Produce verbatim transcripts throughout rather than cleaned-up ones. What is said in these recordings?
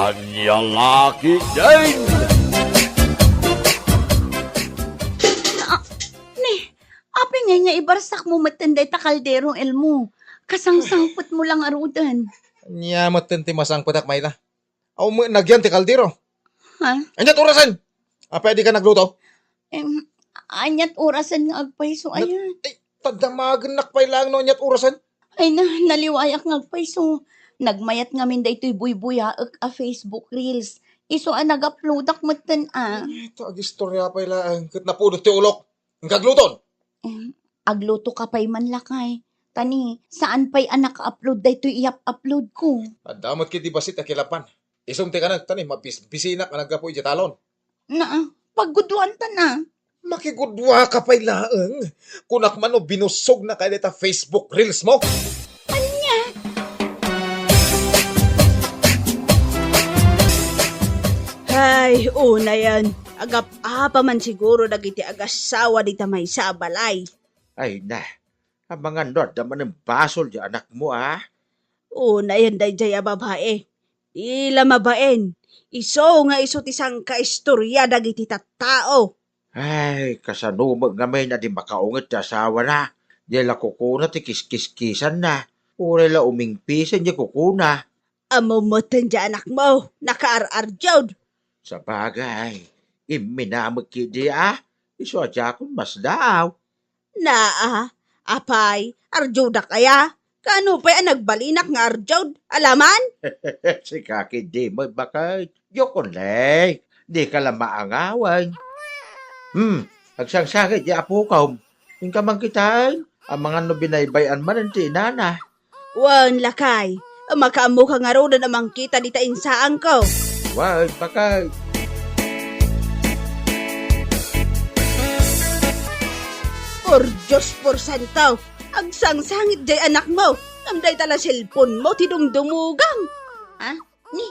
Ania la ketdin? Ah, ni, apay ngay nga ibarsakmo metten dayta kaldero, Elmo? Kasangsangpetmo la ngaruden. Ania metten ti masangpetak, Myla? Aw, met nagyan ti kaldero. Ha? Aniat orasen? Apay a dika nagluto? Em, aniat orasen nga agpayso, aya? Ay, ta damagennak pay laeng no aniat orasen. Ay na, naliwayak nga agpayso. Nagmayat ngamin daytoy buybuyaek a Facebook Reels. Isu a nag-uploadak metten a. Ay, ta agistorya pay laeng ket napudot ti ulok. Inka agluton. Em, agluto ka pay man, lakay. Ta ni, saan pay a naka-upload daytoy iyap-upload ko. Adda met ketdi bassit a kilapan. Isum ti kanek, ta ni, mabis-, bisinak a naggapu idiay talon. Naa, pagguduan ta na. Makigudua ka pay laeng. Kunak man no binussog na kay dayta Facebook Reels mo. Ania? Ay, unayen. Agap-apa man siguro dagiti agassawa dita maysa a balay. Ay na, amangan no adda manen basol ti anakmo, a? Unayen daydiay a babai. Di la mabain. Isu nga isu ti sangkaistorya dagiti tattao. Ay, kasano met ngamin a di makaunget ti asawana? Di la kukuna ti kiskiskisanna. Uray la umingpisen ti kukuna. Ammom metten ti anakmo, nakaar-ardiod. Sabagay, imminamekki di a, isu a diakon masdaaw. Naa, apay, ardiodakaya? Kaano pay a nagbalinak nga ardiod? Alaman? Sika ketdi met baket. Joke only. Dika la maangawan. Hmm, agsangsangit ti apokom. Inka man kitaen, amangan no binaybay-an manen ti inana. Wen, lakay, makaammoka ngaruden a mangkita dita insaanko. Wen, baket. Por Dios, por santo, agsangsangit diay anakmo, ngem dayta la cellphone mo ti dumdumogam. Ha? Ni,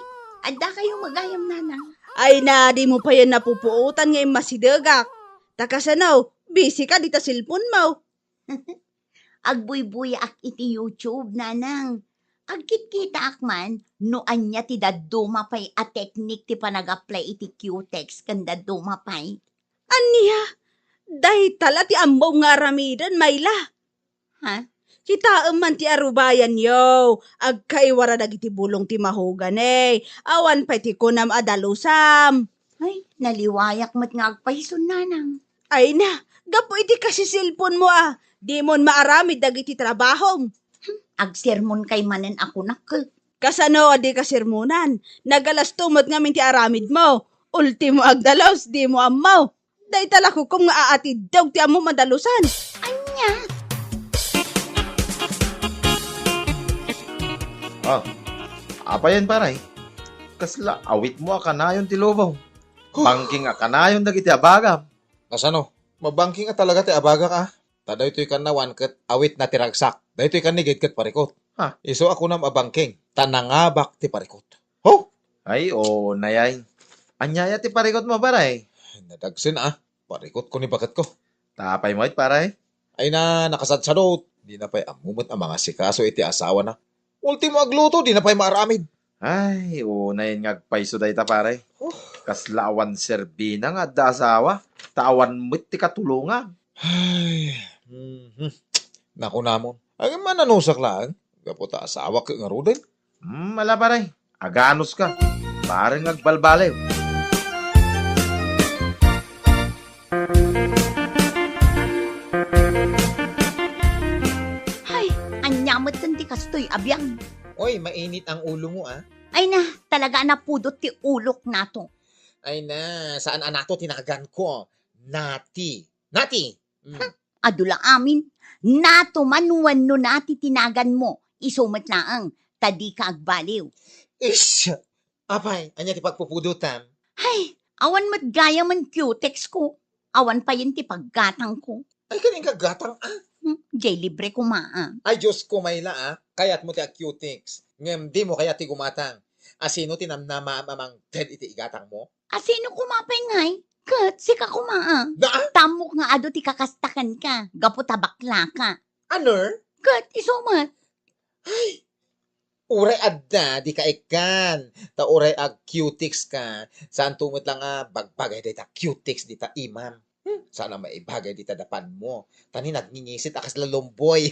adda kayo magayam, nanang? Ay na, dimo payen napupuotan nga immasidegak. Ta kasano, busy ka dita cellphone mo. Agbuybuyaak iti YouTube, nanang. Agkitkitaak man no ania ti dadduma pay a teknik ti panag-apply iti cutex ken dadduma pay. Ania? Dayta la ti ammom nga aramiden, Myla. Ha? Kitaem man ti arubayanyo, agkaiwara dagiti bulong ti mahogani, awan pay ti kunam a dalusam. Ay, naliwayak met nga agpayson, nanang. Ay na, gapu iti kasiselponmo a, dimon maaramid dagiti trabahom. Hmm, agsermon kay manen a kunak. Kasano a di kasermonan? Nagalasto met ngamin ti aramidmo. Ultimo agdalus, dimo ammo. Dayta la kukom nga aatiddog ti ammom a dalusan. Ania? Ah, apayen, pare? Kasla awitmo a kanayon ti lubong. Huh. Bangking a kanayon dagiti abagam. Kasano? Mabangking a talaga ti abagak, a? Ta daytoy kannawan ket awitna ti ragsak. Daytoy kannigid ket parikut. Ha? Isu a kunam a bangking, ta nangabak ti parikut. Ho? Ay, o, nayay. Aniaya ti parikutmo, pare? Nadagsen, a. Parikutko ni baketko. Ta apay met, pare? Ay na, nakasadsadot. Dina pay ammo met a mangasikaso iti asawana. Ultimo agluto, dina pay maaramid. Ay, unayen nga agpayso dayta, pare. Huh. Kasla awan serbina nga adda asawa, ta awan met ti katulongan. Ay, mhm. Nakunamon. Agin man nanusak laeng, gapu ta asawak ngaruden. Hmm, ala, pare. Aganuska. Pare nga agbalbaliw. Hay, ania met ti kastoy a biag? Oy, mainit ang ulo mo, ah. Ay na, talaga a napudot ti ulok nato. Ay na, saan a nato tinaganko? Nati. Nati! Mm. Hmm, adu la amin. Nato man wenno nati tinaganmo, isu met laeng, ta dika agbaliw. Ish! Apay, ania ti pagpupudotam? Hay, awan met gayamen cutex ko. Awan payen ti paggatangko. Ay, ken inka gatang, ah? Hmm, jay libre koma, ah. Ay, Diyos ko, Myla, ah. Kayatmo ti agcutex. Ngem dimo kayat ti gumatang. Asino ti namnamaam a mangted iti igatangmo? Asino koma pay ngay? Ket sika koma, ah. Na? Tammok nga adu ti kakasta kenka, gapu ta baklaka. Aner? Ket isu met. Ay! Uray adda, dika ikkan. Ta uray ag-cutex ka, saanto met la nga bagbagay dayta cutex dita imam. Hmm, saan a maibagay dita dapanmo. Ta ni nagngingisit a kasla lumboy.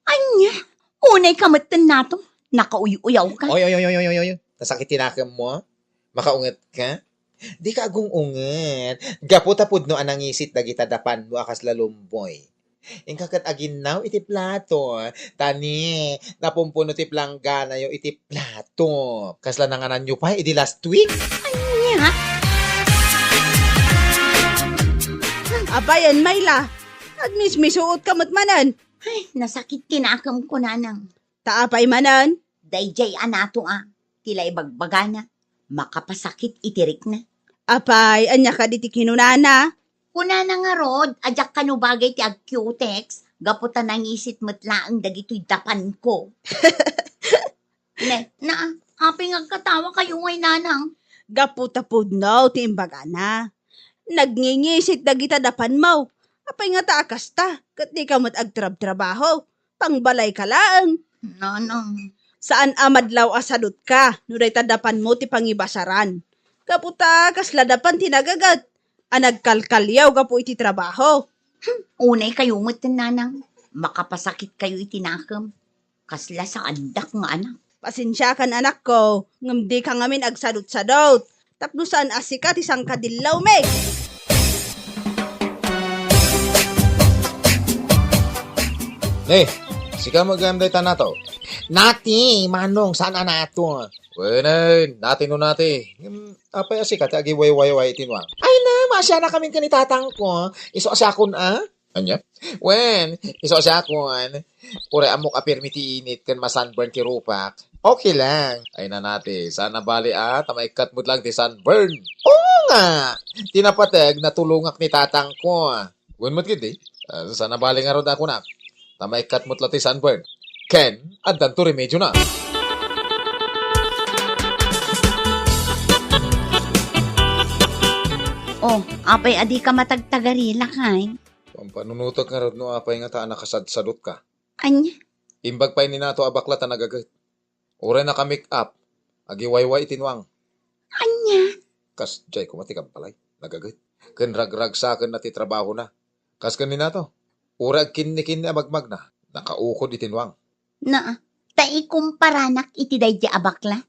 Ania? Unay ka metten nato. Nakauy-uyaw ka. Oy, oy, oy, oy, oy, oy, oy. Nasakit ti nakemmo? Makaunget ka? Dika agung-unget. Gapu ta pudno a nangisit dagita dapanmo a kasla lumboy. Inka ket aginnaw iti plato. Ta ni, napumpuno ti plangganayo iti plato. Kasla nangananyo pay idi last week? Ania? Abayen, Mayla. Agmismisuot ka met manen. Ay, nasakit ti nakemko, nanang. Ta apay manen? Daydiay a nato a, ti la ibagbagana, makapasakit iti rikna. Apay, ania kadi ti kinunana? Kunana ngarud a diak kano bagay ti ag-cutex, gapu ta nangisit met laeng dagitoy dapanko. Ne, na, apay nga agkatawa kayo ngay, nanang? Gapu ta pudno ti imbagana. Nagngingisit dagita dapanmo. Apay nga ta a kasta, ket dika met agtrabtrabaho. Pangbalay ka laeng. Nanang. Saan a madlaw a sadutka no dayta dapanmo ti pangibasaran. Gapu ta kasla dapan ti nagaget a nagkalkaliaw gapu iti trabaho. Hmm, unay kayo met, nanang. Makapasakit kayo iti nakem. Kasla saandak nga anak. Pasensiakan, anakko, ngem dika ngamin agsadutsadut. Tapno saan a sika ti sangkadillawmi. Ne, sika met gayam dayta nato? Nati, manong, saan a nato? Wenen, nati no nati. Ngem, apay a sika ti agiwaywayway iti nuang? Ay na, maasianakamin ken ni tatangko. Isu a siakon a? Ania? Wen, isu a siakon. Uray ammok a pirmi ti init ken ma-sunburn ti rupak. Okay lang. Ay na nati, saan a bali a, ta maikkat met lang ti sunburn. Oo nga! Ti napateg, natulongak ni tatangko. Wen met ketdi, ah, saan a bali ngarud a kunak. Ta maikkat met la ti sunburn. Ken, addanto remedyona. Oh, apay a dika matagtagarila, kay? Pampanunotek ngarud no apay nga ta a nakasadsadutka. Ania? Imbag pay ni nato a bakla ta nagaget. Uray naka-make up, agiwayway iti nuang. Ania? Kasdiay koma ti kabalay, nagaget. Ken ragragsakenna ti trabahona. Kas ken ni nato, uray agkinnikinni a magmagna, nakaukod iti nuang. Naa, ta ikumparanak iti daydi a bakla?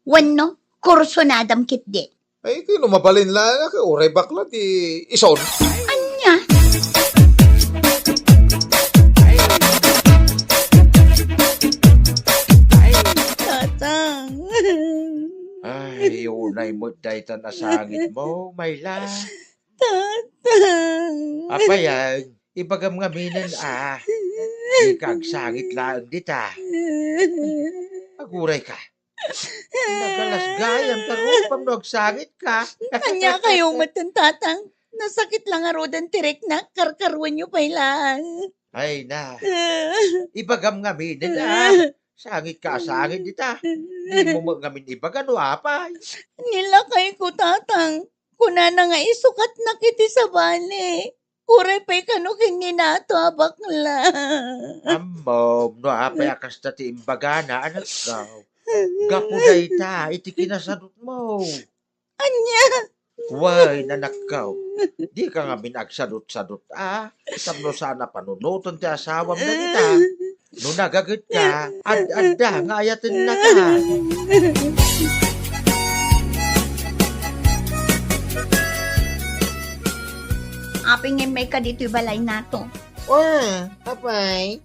Wenno, kursunadam ketdi? Ay, ket no mabalin la, ket uray bakla ti ison. Ania? Tatang. Ay, unay met dayta nasangitmo, Mayla. Tatang. Apay, ibagam ngaminen a, dika agsangit laeng dita. Agurayka. Nagalas gayam ta rupam no agsangitka. Ania kayo met, tatang? Nasakit la ngaruden ti rikna, karkaruenyo pay laeng. Ay na. Ibagam ngaminen a, sangitka a sangit dita. Dimo met ngamin ibaga no apay. Nilakayko, tatang. Kunana nga isukatnak iti sabali. Uray pay kano ken ni nato a bakla. Ammom no apay a kasta ti imbagana, anakko. Gapu dayta iti kinasadutmo. Ania? Wen, anakko. Dika ngamin agsadutsadut a, tapno saan a panunoten ti asawam dagita. No nagagetka, ad-adda nga ayatennaka. Apay nga immayka ditoy balay nato? Wa, apay,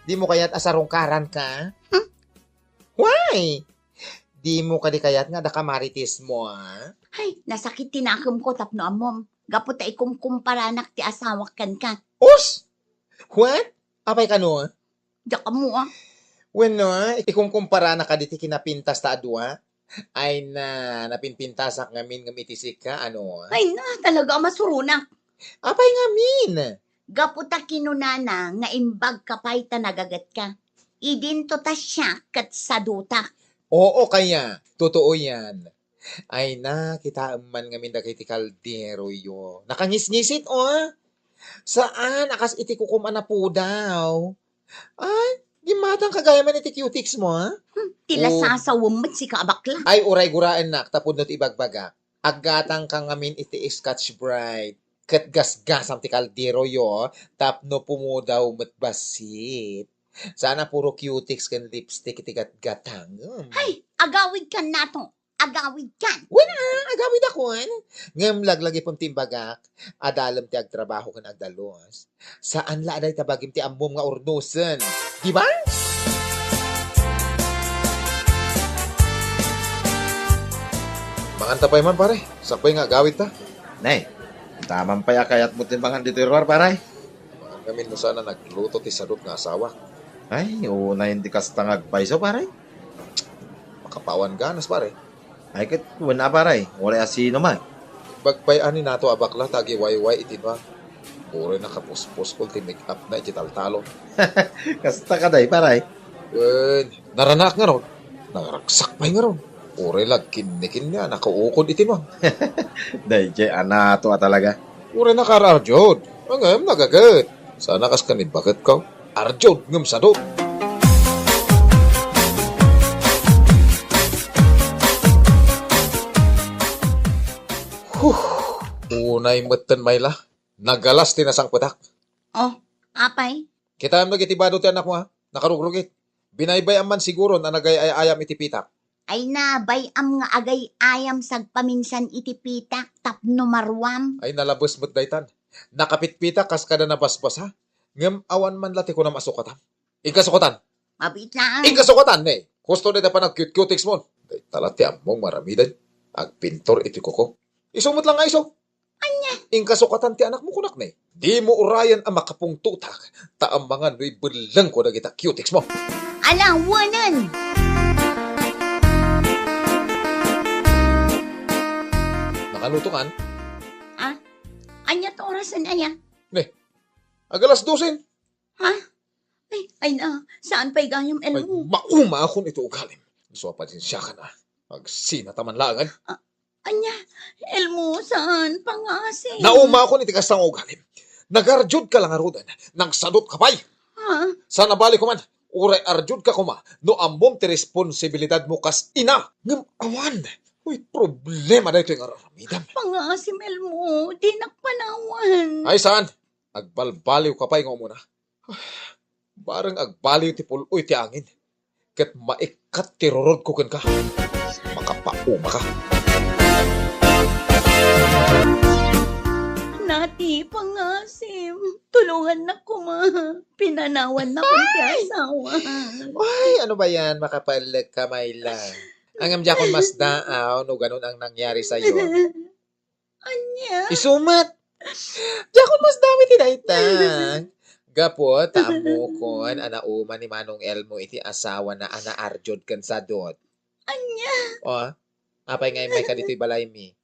dimo kayat a sarungkaranka? Hmm? Why? Dimo kadi kayat nga adda kamaritismo, a? Ay, nasakit ti nakemko tapno ammom. Gapu ta ikumkumparanak ti asawak kenka. Us! What? Apay kano? Diak ammo, a. Wenno, ikumkumparana kadi ti kinapintas ta a dua? Ay na, napinpintasak ngamin ngem iti sika, ano? Ay na, talaga a masuronak. Apay ngamin? Gapu ta kinunana nga imbag ka pay ta nagagetka. Idinto ta siak ket sadutak. Oo, kaya. Totoo yan. Ay na, kitaem man ngamin dagiti kalderoyo. Nakangisngisit, o. Saan a kas iti kukum a napudaw. Ay, Immatangka gayam iti cutex mo, ha? Hmm, ti lasasawem met sika a bakla. Ay, uray guraennak, tapno ti ibagbagak. Aggatangka ngamin iti Scotch Brite. Ket gasgasam ti kalderoyo, tapno pumudaw met bassit. Sana puro cutex ken lipstick iti gatgatangem. Hay, agawidkan nato. Agawidkan. Wen a, agawidakon. Ngem laglagipem ti imbagak, adalem ti agtrabaho ken agdalus. Saan la a dayta bagim ti ammom nga urnosen. Di ba? Manganta pay man, pare. Sakbay nga agawidta. Nay, itaman pay a kayatmo ti mangan ditoy ruar, pare? Mangan ngamin no saan a nagluto ti sadut nga asawak. Ay, unayen ti kasta nga agpayso, pare. Makapawan ganas, pare. Ay, ket wen a, pare, uray a sino man. Imbag pay a ni Nato a bakla ta agiwayway iti nuang. Uray nakapuspos ti make-up na iti taltalon. Kasta ka day, pare. Wen, naranak ngarud. Naragsak pay ngarud. Uray la agkinnikinni a nakaukod iti nuang. Dayjay a Nato a talaga. Uray nakaararjod. Ngem nagaget. Sana kas kanibaketko. Arjud ngem sadut. Huh. Unay metten, Mayla. Nagalas ti nasangpetak. Oh, apay? Kitaem dagiti bado ti anakmo, ha? Nakarugrugit. Binaybay-am man siguron a nagay-ay-ayam iti pitak. Ay na, bay-am nga agay-ayam sagpaminsan iti pitak tapno maruam. Ay, nalabes met daytan. Nakapitpitak kas kada nabasbasa. Ngem awan man la ti kunam a sukatam. Inka sukatan. Mabiit lang. Inka sukatan, ne. Husto dayta panagcute-cutex mon. Dayta la ti ammong maramiden. Agpintor iti kuko. Isu met lang nga isu. Ania? Inka sukatan ti anakmo, kunak ne. Dimo urayen a makapungtotak, ta amangan no ibellengko dagita cutex mo. Ala, wanen! Nakaluto kan? Ah? Ania ti orasen aya? Ne, agalas dosen. Ha? Ay, ay na, saan pay gayam, Elmo? Ay, mauma akon iti ugalim. Isu a pasensiakan a. Agsinata man laengen. Ah, ania, Elmo, saan, pangngaasim? Nauma akon iti kasta nga ugalim. Nagarjudka la ngaruden, nagsadutka pay. Ha? Saan a bali koman, uray arjudka koma, no ammom ti responsibilidadmo kas ina. Ngem awan, uy, problema daytoy nga ar-aramidem. Pangngaasim, Elmo, dinak panawan. Ay, saan? Agbalbaliwka pay nga umuna. Bareng agbaliw ti pul-oy ti angin, ket maikkat ti rurodko kenka. Makapauma ka. Nati, pangngaasim, tulongannak koma. Pinanawannak ti asawa. Ay, ano ba yan? Makapaellek ka, Mayla. Ngem diakon masdaaw no ganun ang nangyari sa'yo. Ania? Isu met. Diakon masdaaw iti dayta. Gapu ta ammokon a nauma ni Manong Elmo iti asawana a naarjud ken sadut. Ania? O, apay nga immayka ditoy balaymi?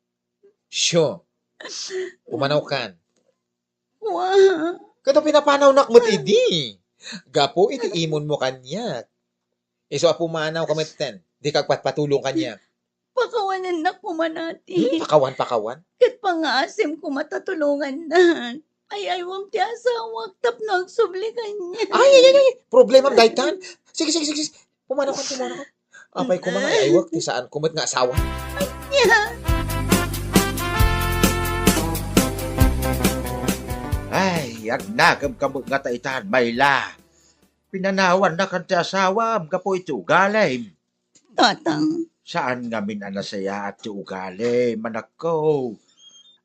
Sure. Pumanawkan. Wa. Ket no pinapanawnak met idi. Gapu iti imunmo kaniak. Isu a pumanawka metten, dika agpatpatulong kaniak. Pakawanennak koma nati. Hmm, pakawan, pakawan. Ket pangngaasim koma ta tulongannak. Ay-aywam ti asawak tapno agsubli kaniak. Ay, ay, ay, ay. Problemam daytan. Sige, sige, sige, sige. Pumanawkan, pumanawkan. Apay koma nga ay-aywak ti saanko met nga asawa. Ania? Ay, agnakemka met ngata itan, Mayla. Pinanawannakan ti asawam gapu iti ugalim. Tatang. Saan ngamin a nasayaat ti ugalim, anakko.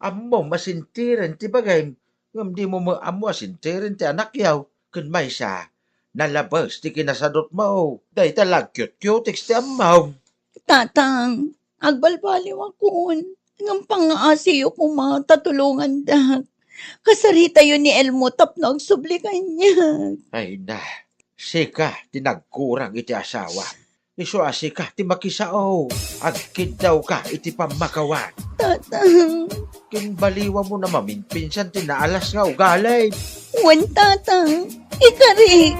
Ammom a sintiren ti bagim, ngem dimo met ammo a sintiren ti anakyo. Ken maysa, nalabes ti kinasadutmo. Dayta la agcute-cutex ti ammom. Tatang, agbalbaliwakon, ngem pangngaasiyo koma ta tulongandak. Kasaritayo ni Elmo tapno agsubli kaniak. Ay na, sika ti nagkurang iti asawa. Isu a sika ti makisao. Agkiddawka iti pammakawan. Tatang. Ken baliwamon a maminpinsan ti naalas nga ugalim. Wen, Tatang. Ikarik.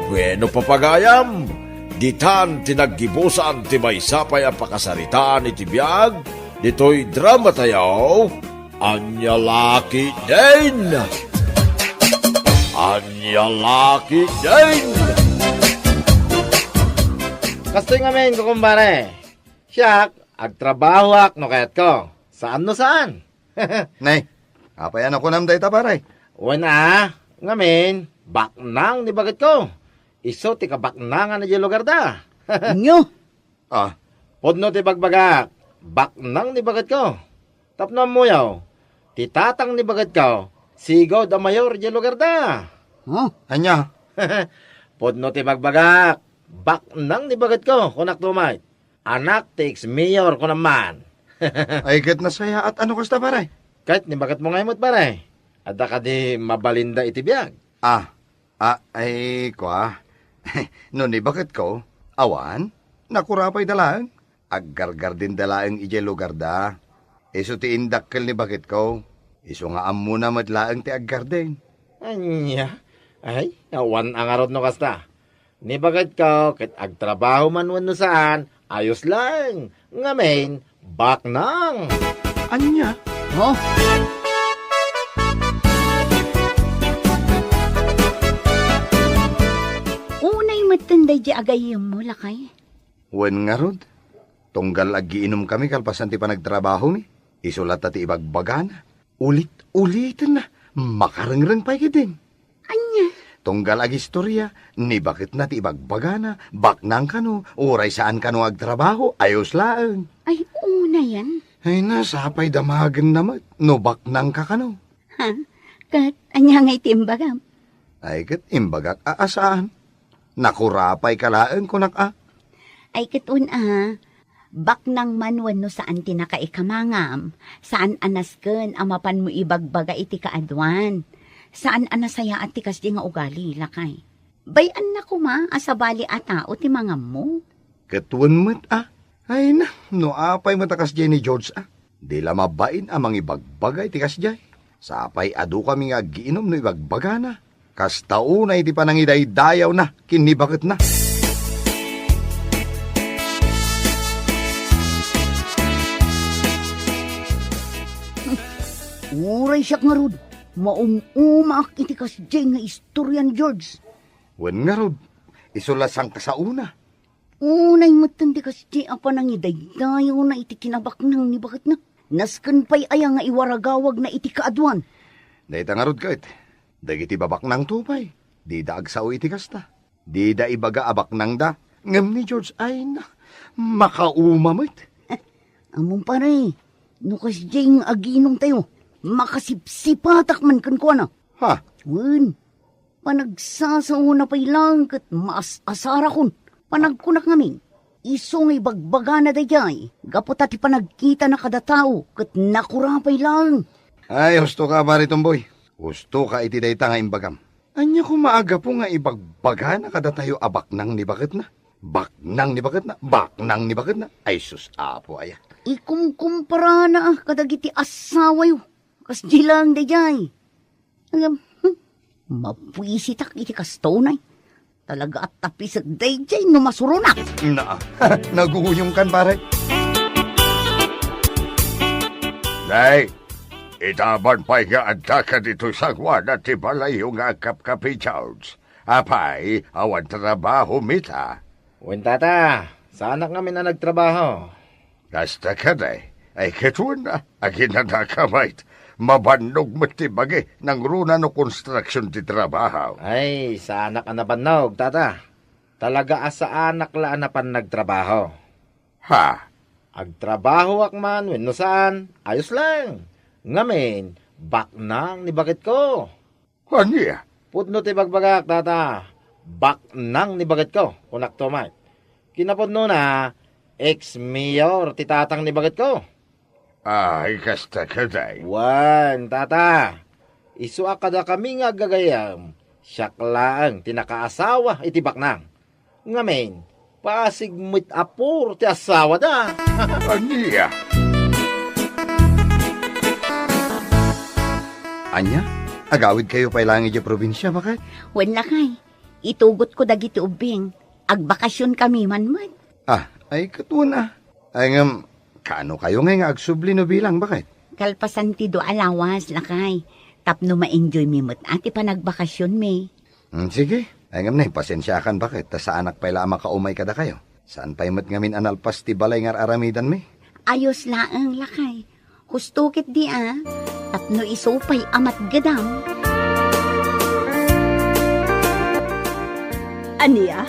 Bueno, papagayam, ditan ti naggibusan ti maysa pay a pakasaritaan iti biag ditoy drama tayo, Ania La Ketdin. Ania la ketdin? Kastoy ngamin, kukumpare. Siak, agtrabahoak no kayatko. Saan no saan. Nay, apay a nakunam dayta, pare? Wen a, ngamin, baknang ni baketko. Isu ti kabaknangan idiay lugarda. Nyo? Ah. Pudno ti bagbagak, baknang ni baketko. Tapno ammoyo, ti tatang ni baketko, sigud a mayor idiay lugarda. Oh. Ania? Pudno ti bagbagak, baknang ni baketko, kunak tumay. Anak ti ex-mayor, kunam man. Ay, ket nasayaat a no kasta, pare. Ket ni baketmo ngay met, pare. Adda kadi mabalinda iti biag? Ah, ah, ay, kua. No ni baketko, awan, nakurapayda laeng. Aggargardenda laeng idiay lugarda. Isu ti indakkel ni baketko. Isu nga ammona met laeng ti aggarden. Ania? Ay, awan a ngarud no kasta. Ni baketko, ket agtrabaho man wenno saan, ayos laeng. Ngamin, baknang. Ania? Oh? Unay metten daydi agayemmo, lakay. Wen ngarud, tunggal aggiinumkami kalpasan ti panagtrabahomi, isu latta ti ibagbagana. Ulit-ulitenna, makarengreng pay ketdin. Ania? Tunggal agistoria, ni baketna ti ibagbagana, baknang kano, uray saan kano agtrabaho, ayos laeng. Ay, unayan. Ay, nasapay damagenna met, no baknang ka kano. Ha? Ket ania ngay ti imbagam? Ay, ket imbagak a, a saan. Nakurapay ka laeng, kunak a. Ay, ket wen a, baknang man wenno saan ti nakaikamangam, saan a nasken a mapanmo ibagbaga iti kaaduan. Saan a nasayaat ti kasdi nga ugali, lakay. Bay-anna koma a sabali a tao ti mangammo. Ket wen met a. Ay na, no apay met a kasdiay ni George a. Di la mabain a mangibagbaga iti kasdiay. Sapay adu kami nga aggiinum no ibagbagana. Kasta unay ti panangidaydayawna ken ni baketna. Uray siak ngarud, maum-umaak iti kasdiay nga istorya ni George. Wen ngarud, isu la sangkasaona. Unay metten ti kasdiay a panangidaydayawna iti kinabaknang ni baketna. Nasken pay aya nga iwaragawagna iti kaaduan? Dayta ngarud ket, dagiti babaknangto pay, dida agsao iti kasta. Dida ibaga a baknangda, ngem ni George ay na, makauma met. Ammom pare, no kasdiay nga aginumtayo, makasipsipatak man kenkuana. Ha? Wen, panagsasaona pay laeng ket maas-asarakon. Panagkunak ngamin, isu nga ibagbagana daydiay, gapu ta ti panagkitana kada tao ket nakurapay laeng. Ay, husto ka, Pare Tomboy. Husto ka iti dayta nga imbagam. Ania koma a gapu nga ibagbagana kadatayo a baknang ni baketna? Baknang ni baketna? Baknang ni baketna? Ay, sus, Apo, aya. Ikumkumparana kadagiti asawayo. Kasdi laeng daydiay. Ngem, hmm, mapuisitak iti kasto, nay. Talaga a tapisek daydiay no masuronak. Na, naguyom kan, pare. Nay, itaban pay nga adda ka ditoy sanguana ti balayyo nga agkapkapi, George. Apay, awan trabaho, mita? Wen, tata, saanak ngamin a nagtrabaho. Kasta kadi, ay ket wen a, aginana ka met. Mabannog met ti bagi, nangruna no konstruksion ti trabaho. Ay, saanak a nabannog, tata. Talaga a saanak la a napan nagtrabaho. Ha? Agtrabahoak man wenno saan, ayos lang. Ngamin, baknang ni baketko. Ania? Pudno ti bagbagak, tata. Baknang ni baketko, kunak to met. Kinapudnona, ex-mayor ti tatang ni baketko. Ay, kasta kadi. Wen, tata. Isu a kadakami nga aggagayam, siak laeng ti nakaasawa iti baknang. Ngamin, pasig met a puro ti asawada. Ania? Ania? Agawidkayo pay laeng idiay probinsia, baket? Wen, lakay. Itugotko dagiti ubbing. Agbakasionkami man met. Ah, ay, ket wen a. Ay, ngem, kaano kayo ngay nga agsubli no bilang, baket? Kalpasan ti dua a lawas, lakay. Tapno ma-enjoy mi met a ti panagbakasionmi. Hmm, sige. Ay, ngem nay, pasensiakan baket, ta saanak pay la a makaumay kadakayo. Saan pay met ngamin a nalpas ti balay nga ar-aramidanmi. Ayos laeng, lakay. Husto ketdi a, tapno isu pay a matgedam. Ania?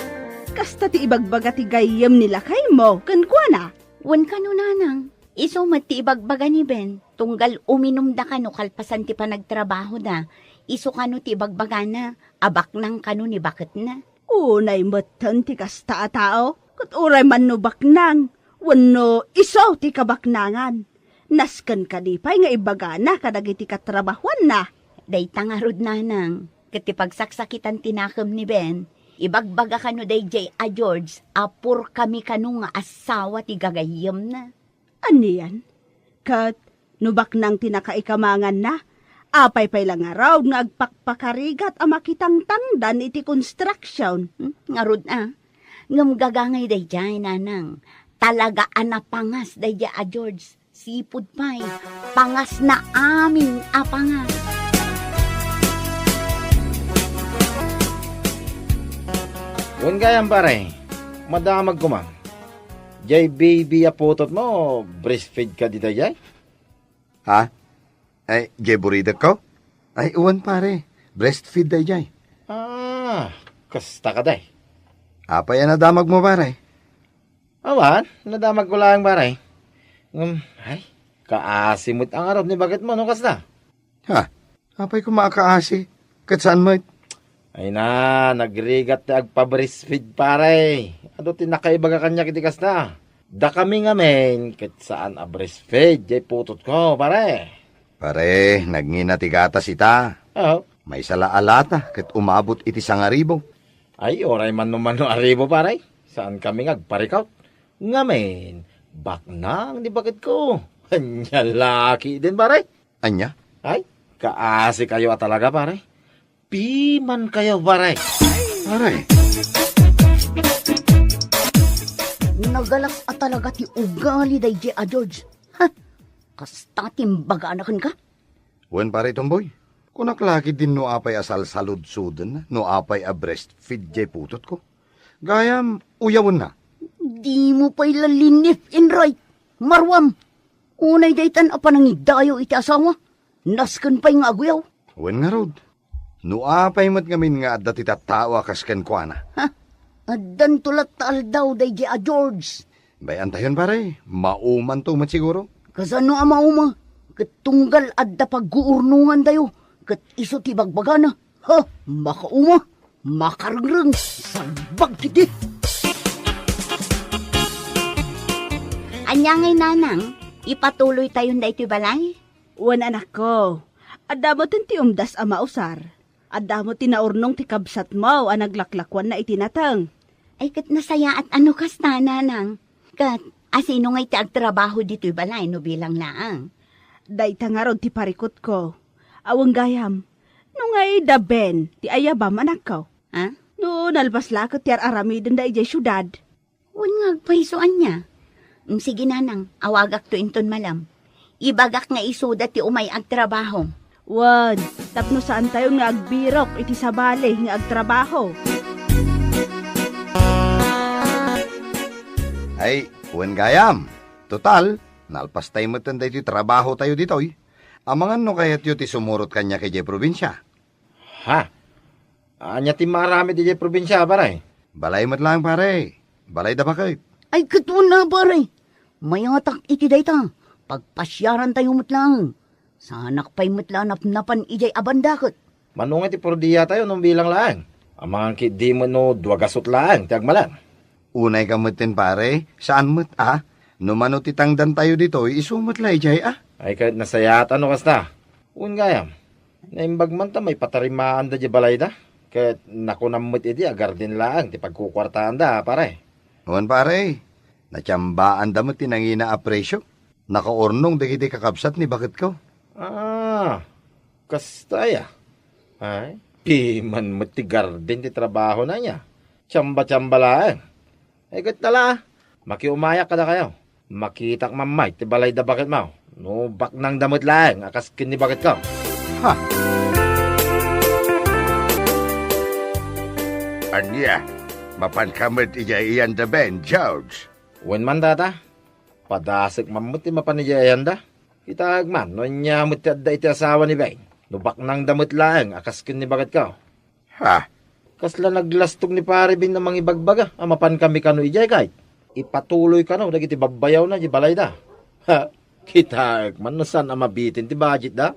Kasta ti ibagbaga ti gayyem ni lakaymo kenkuana? Wen kano, nanang. Isu met ti ibagbaga ni Ben, tunggal uminumda kano kalpasan ti panagtrabahoda. Isu kano ti ibagbagana a baknang kano ni baketna. Unay metten ti kasta a tao, ket uray man no baknang, wenno isu ti kabaknangan. Nasken kadi pay nga ibagana kadagiti katrabahuanna. Dayta ngarud, nanang, ket ti pagsaksakitan ti nakem ni Ben, ibagbaga kano daydiay a George a purkami kano nga asawa ti gagayyemna. Anian? Ket no baknang ti nakaikamanganna, apay pay la ngarud nga agpakpakarigat a makitangtangdan iti construction? Hmm, ngarud a. Ngem gagangay daydiay, nanang. Talaga a napangas daydiay a George. Sipud pay, pangasna amin a pangas. Wen gayam, pare, madamag koma. Jay baby a putotmo, breastfeed kadi daydiay? Ha? Ay, jay buridekko? Ay, wen, pare. Breastfeed daydiay. Ah, kasta kadi. Apay a nadamagmo, pare? Awan, nadamagko laeng, pare. Ngem, ay, kaasi met a ngarud ni baketmo no kasta. Ha? Apay koma a kaasi? Ket saan met? Ay na, nagrigat ti agpa-breastfeed, pare. Adu ti nakaibaga kaniak iti kasta. Dakami ngamin, ket saan a breastfeed, jay putotko, pare. Pare, nagngina ti gatas ita. Oo. Maysa la a lata, ket umabot iti sangaribu. Ay, uray man no mano a ribu, pare. Saan kami nga agparikot. Ngamin, baknang ni baketko. Ania la ketdin, pare. Ania? Ay, kaasi kayo a talaga, pare. Piman kayo, pare. Pare. Nagalas a talaga ti ugali daydiay a George. Ha? Kasta ti imbagana kenka? Wen, pare Tomboy. Kunak la ketdin no apay a salsaludsoden, no apay a breastfeed jay putotko. Gayam, uyawenna. Dimo pay la linif in right. Maruam. Unay daytan a panangidayo iti asawa. Nasken pay nga aguyaw. Wen ngarud, no apay met ngamin nga adda ti tattao a kas kenkuana? Ha? Addanto latta aldaw daydiay a George. Bay-antayon, pare. Maumanto met siguro. Kasano a mauma? Ket tunggal adda pagguurnongantayo, ket isu ti bagbagana. Ha? Makauma? Makarengreng? Salbag ketdi! Ania ngay, nanang? Ipatuloytayon daytoy balay? Wen, anakko, adda metten ti umdas a mausar. Adda met ti naurnong ti kabsatmo a naglaklakuanna iti nateng. Ay, ket nasayaat a no kasta, nanang. Ket asino ngay ti agtrabaho ditoy balay no bilang laeng? Dayta ngarud ti parikutko. Awan gayam, no ngay da Ben ti ayabam, anakko? Ha? No nalpas la ket ti ar-aramidenda idiay siudad. Wen nga agpayso ania? Mm, sige, nanang, awagakto inton malam. Ibagak nga isuda ti umay agtrabaho. Wen, tapno saantayon nga agbirok iti sabali nga agtrabaho. Ay, wen gayam. Total, nalpastay metten daytoy trabahotayo ditoy. Amangan no kayatyo ti sumurot kaniak idiay probinsia. Ha? Ania ti maaramid idiay probinsia, pare? Balay met laeng, pare. Balay da baket. Ay, ket wen a, pare. Mayatak iti dayta. Pagpasiarantayo met laeng. Saanak pay met la a napnapan idiay a banda ket. Mano nga ti purdiatayo no bilang laeng? Amangan ketdi met no dua gasut laeng ti agmalem. Unay ka metten, pare, saan met a? No mano ti tangdantayo ditoy, isu met la idiay a? Ay, ket nasayaat a no kasta. Wen gayam, naimbag man ta maipatarimaanda diay balayda. Ket nakunam met idi a garden laeng ti pagkukuartaanda, pare. Wen, pare, natiambaanda met ti nangina a presio. Nakaurnong dagiti kakabsat ni baketko. Ah, kasta aya? Ay, piman met ti garden ti trabahona aya. Tiamba-tiamba laeng. Ay, ket tala, makiumayak kadakayo. Makitak mammay ti balay da baketmo. No baknang da met laeng a kas ken ni baketko. Ha? Ania, mapanka met idiay iyanda, Ben, George? Wen man, Tata. Padasek man met ti mapan idiay iyanda. Kitaek man no ania met ti adda iti asawa ni Ben. No baknangda met laeng a kas ken ni baketko. Ha? Kasla naglastog ni Pare Ben a mangibagbaga a mapankami kano idiay ket ipatuloy kano dagiti babbayawna idiay balayda. Ha? Kitaek man no saan a mabitin ti budgetda.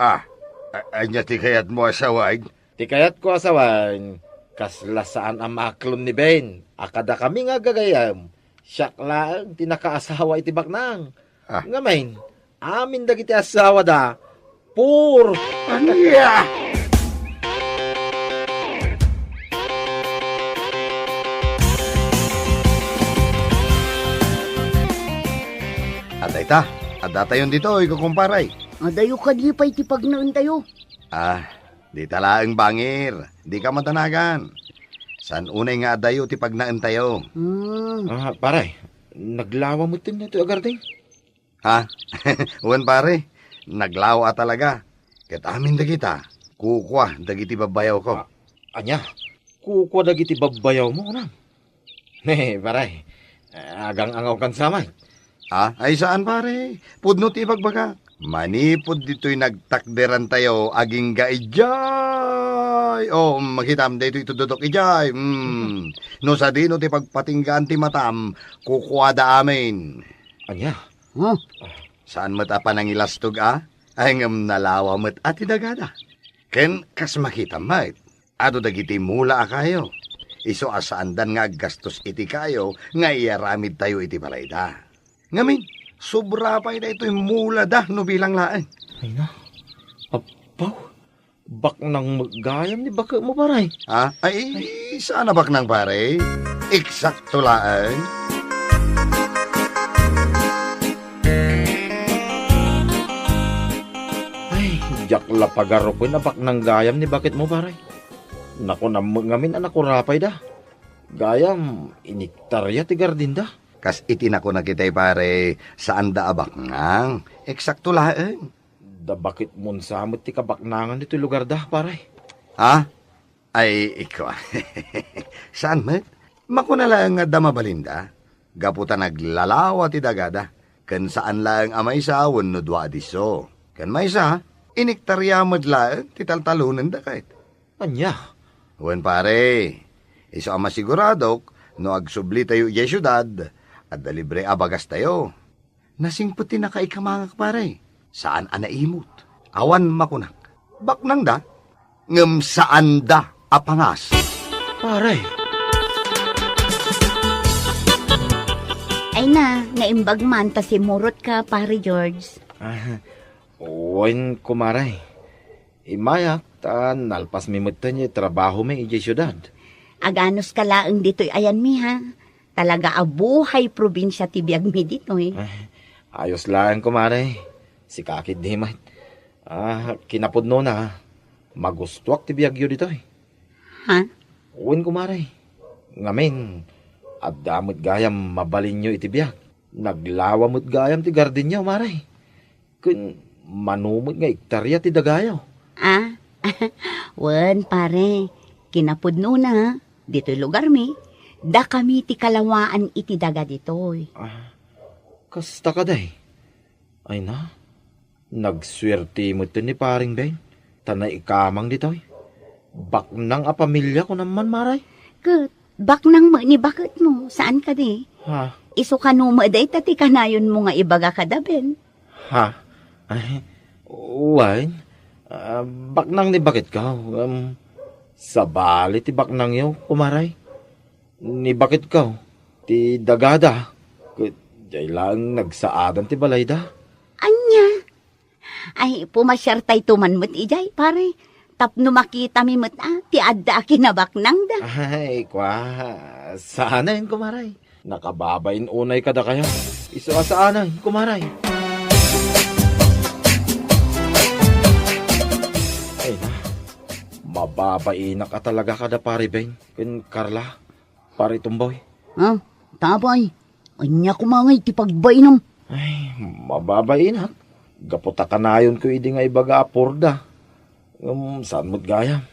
Ah, a-, ania ti kayatmo a sawen? Ti kayatko a sawen, kasla saan a maaklon ni Ben a kadakami nga aggagayyem, siak laeng ti nakaasawa iti baknang. Ah. Ngamin, amin dagiti asawada, pur. Ania? Adda ita, addatayon ditoy, kukumpare. Adayo kadi pay ti pagnaentayo. Ah, dita laeng bangir, dika madanagan. Saan unay nga adayo ti pagnaentayo. Hmm. Ah, pare, naglawa met ditoy a garden. Ha? Wen, pare, naglawa a talaga. Ket amin dagita, kukua dagiti babbayawko. Ah, ania? Kukua dagiti babbayawmo, kunam? Ne, pare, agang-angawkan sa met. Ah, ay saan, pare. Pudno ti ibagbagak. Manipud ditoy nagtakderantayo, agingga idiay. Oh, makitam, daytoy itudodok idiay. Hmm. No sadino ti pagpatinggaan ti matam, kukuada amin. Ania? Huh? Saan met a panangilastog a? Ay, ngem nalawa met a ti dagada. Ken kas makitam met, adu dagiti mula a kayo. Isu a saandan nga aggastos iti kayo nga iyaramidtayo iti balayda. Ngamin, sobra pay daytoy mulada no bilang laeng. Ay na, apaw, baknang met gayam ni baketmo, pare. Ha? Ay, saan a baknang, pare. Eksakto laeng. Ay, diak la pagarupen a baknang gayam ni baketmo, pare. Nakunam met ngamin a nakuraw pay da. Gayam, iniktarya ti gardinda. Kas iti nakunak itay, pare, saanda a baknang. Eksakto laeng. Da baketmon sa met ti kabaknangan ditoy lugarda, pare. Ha? Ay, ikua. Saan met? Makuna laeng nga adda mabalinda. Gapu ta naglalawa ti dagada. Ken saan laeng a maysa wenno dua a disso. Ken maysa, iniktarya met laeng ti taltalonenda ket. Ania? Wen, pare, isu a masiguradok, no agsublitayo idiay siudad, adda libre a bagastayo. Nasingpet ti nakaikamangak, pare. Saan a naimut. Awan makunak. Baknangda, ngem saanda a pangas. Pare. Ay na, naimbag man ta simurot ka, Pare George. Ah, wen, kumare. Immayak ta nalpasmi metten ti trabahomi idiay siudad. Aganuska laeng ditoy ayanmi, ha? Talaga a buhay probinsia ti biagmi ditoy. Ay, ayos laeng, kumare. Sika ketdi met. Ah, kinapudnona, magustuak ti biagyo ditoy. Ha? Wen, kumare. Ngamin, adda met gayam mabalinyo iti biag. Naglawa met gayam ti gardinyo, mare. Ken mano met nga ektarya ti dagayo? Ah, wen, pare, kinapudnona, ditoy lugarmi, dakami ti kalawaan iti daga ditoy. Ah, kasta kadi? Ay na, nagsuerte met ni Pareng Ben, ta naikamang ditoy. Baknang a pamilia, kunam man, mare. Ket baknang met ni baketmo, saan kadi? Ha? Isu kano met dayta ti kanayonmo nga ibaga kada Ben? Ha? Ay, wen, ah, baknang ni baketko. Um, sabali ti baknangyo, kumare. Ni baketko, ti dagada, ket diay laeng nagsaadan ti balayda. Ania? Ay, pumasiartayto man met idiay, pare. Tapno makitami met a, ti adda a kinabaknangda. Ay, kua, saanen, kumare. Nakababain unay kadakayo. Isu a saanen, kumare. Ay na, mababainak a talaga kada Pare Ben ken Carla. Pare Tomboy. Ha? Tapay, ania koma ngay ti pagbainam? Ay, mababainak. Gapu ta kanayonko idi nga ibaga a purda. Ngem saan met gayam.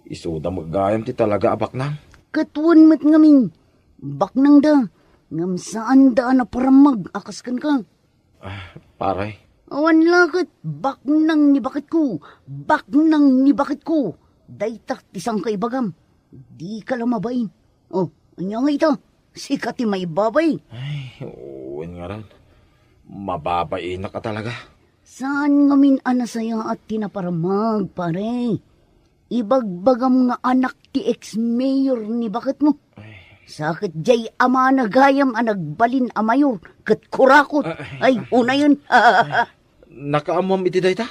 Isuda met gayam ti talaga a baknang. Ket wen met ngamin, baknangda, ngem saanda a naparammag a kas kenka. Ah, pare. Awan la ket baknang ni baketko, baknang ni baketko. Dayta ti sangka ibagam. Dika la mabain. Oh, ania nga ita? Sika ti maibabain. Ay, wen ngarud. Mababainak a talaga. Saan ngamin a nasayaat ti naparammag, pare? Ibagbagam nga anak ti ex-mayor ni baketmo. Ay. Sa ket diay amana gayam a nagbalin a mayor ket kurakot. Ah, ay, ay, ah. Unayen. Ay, nakaammoam iti dayta?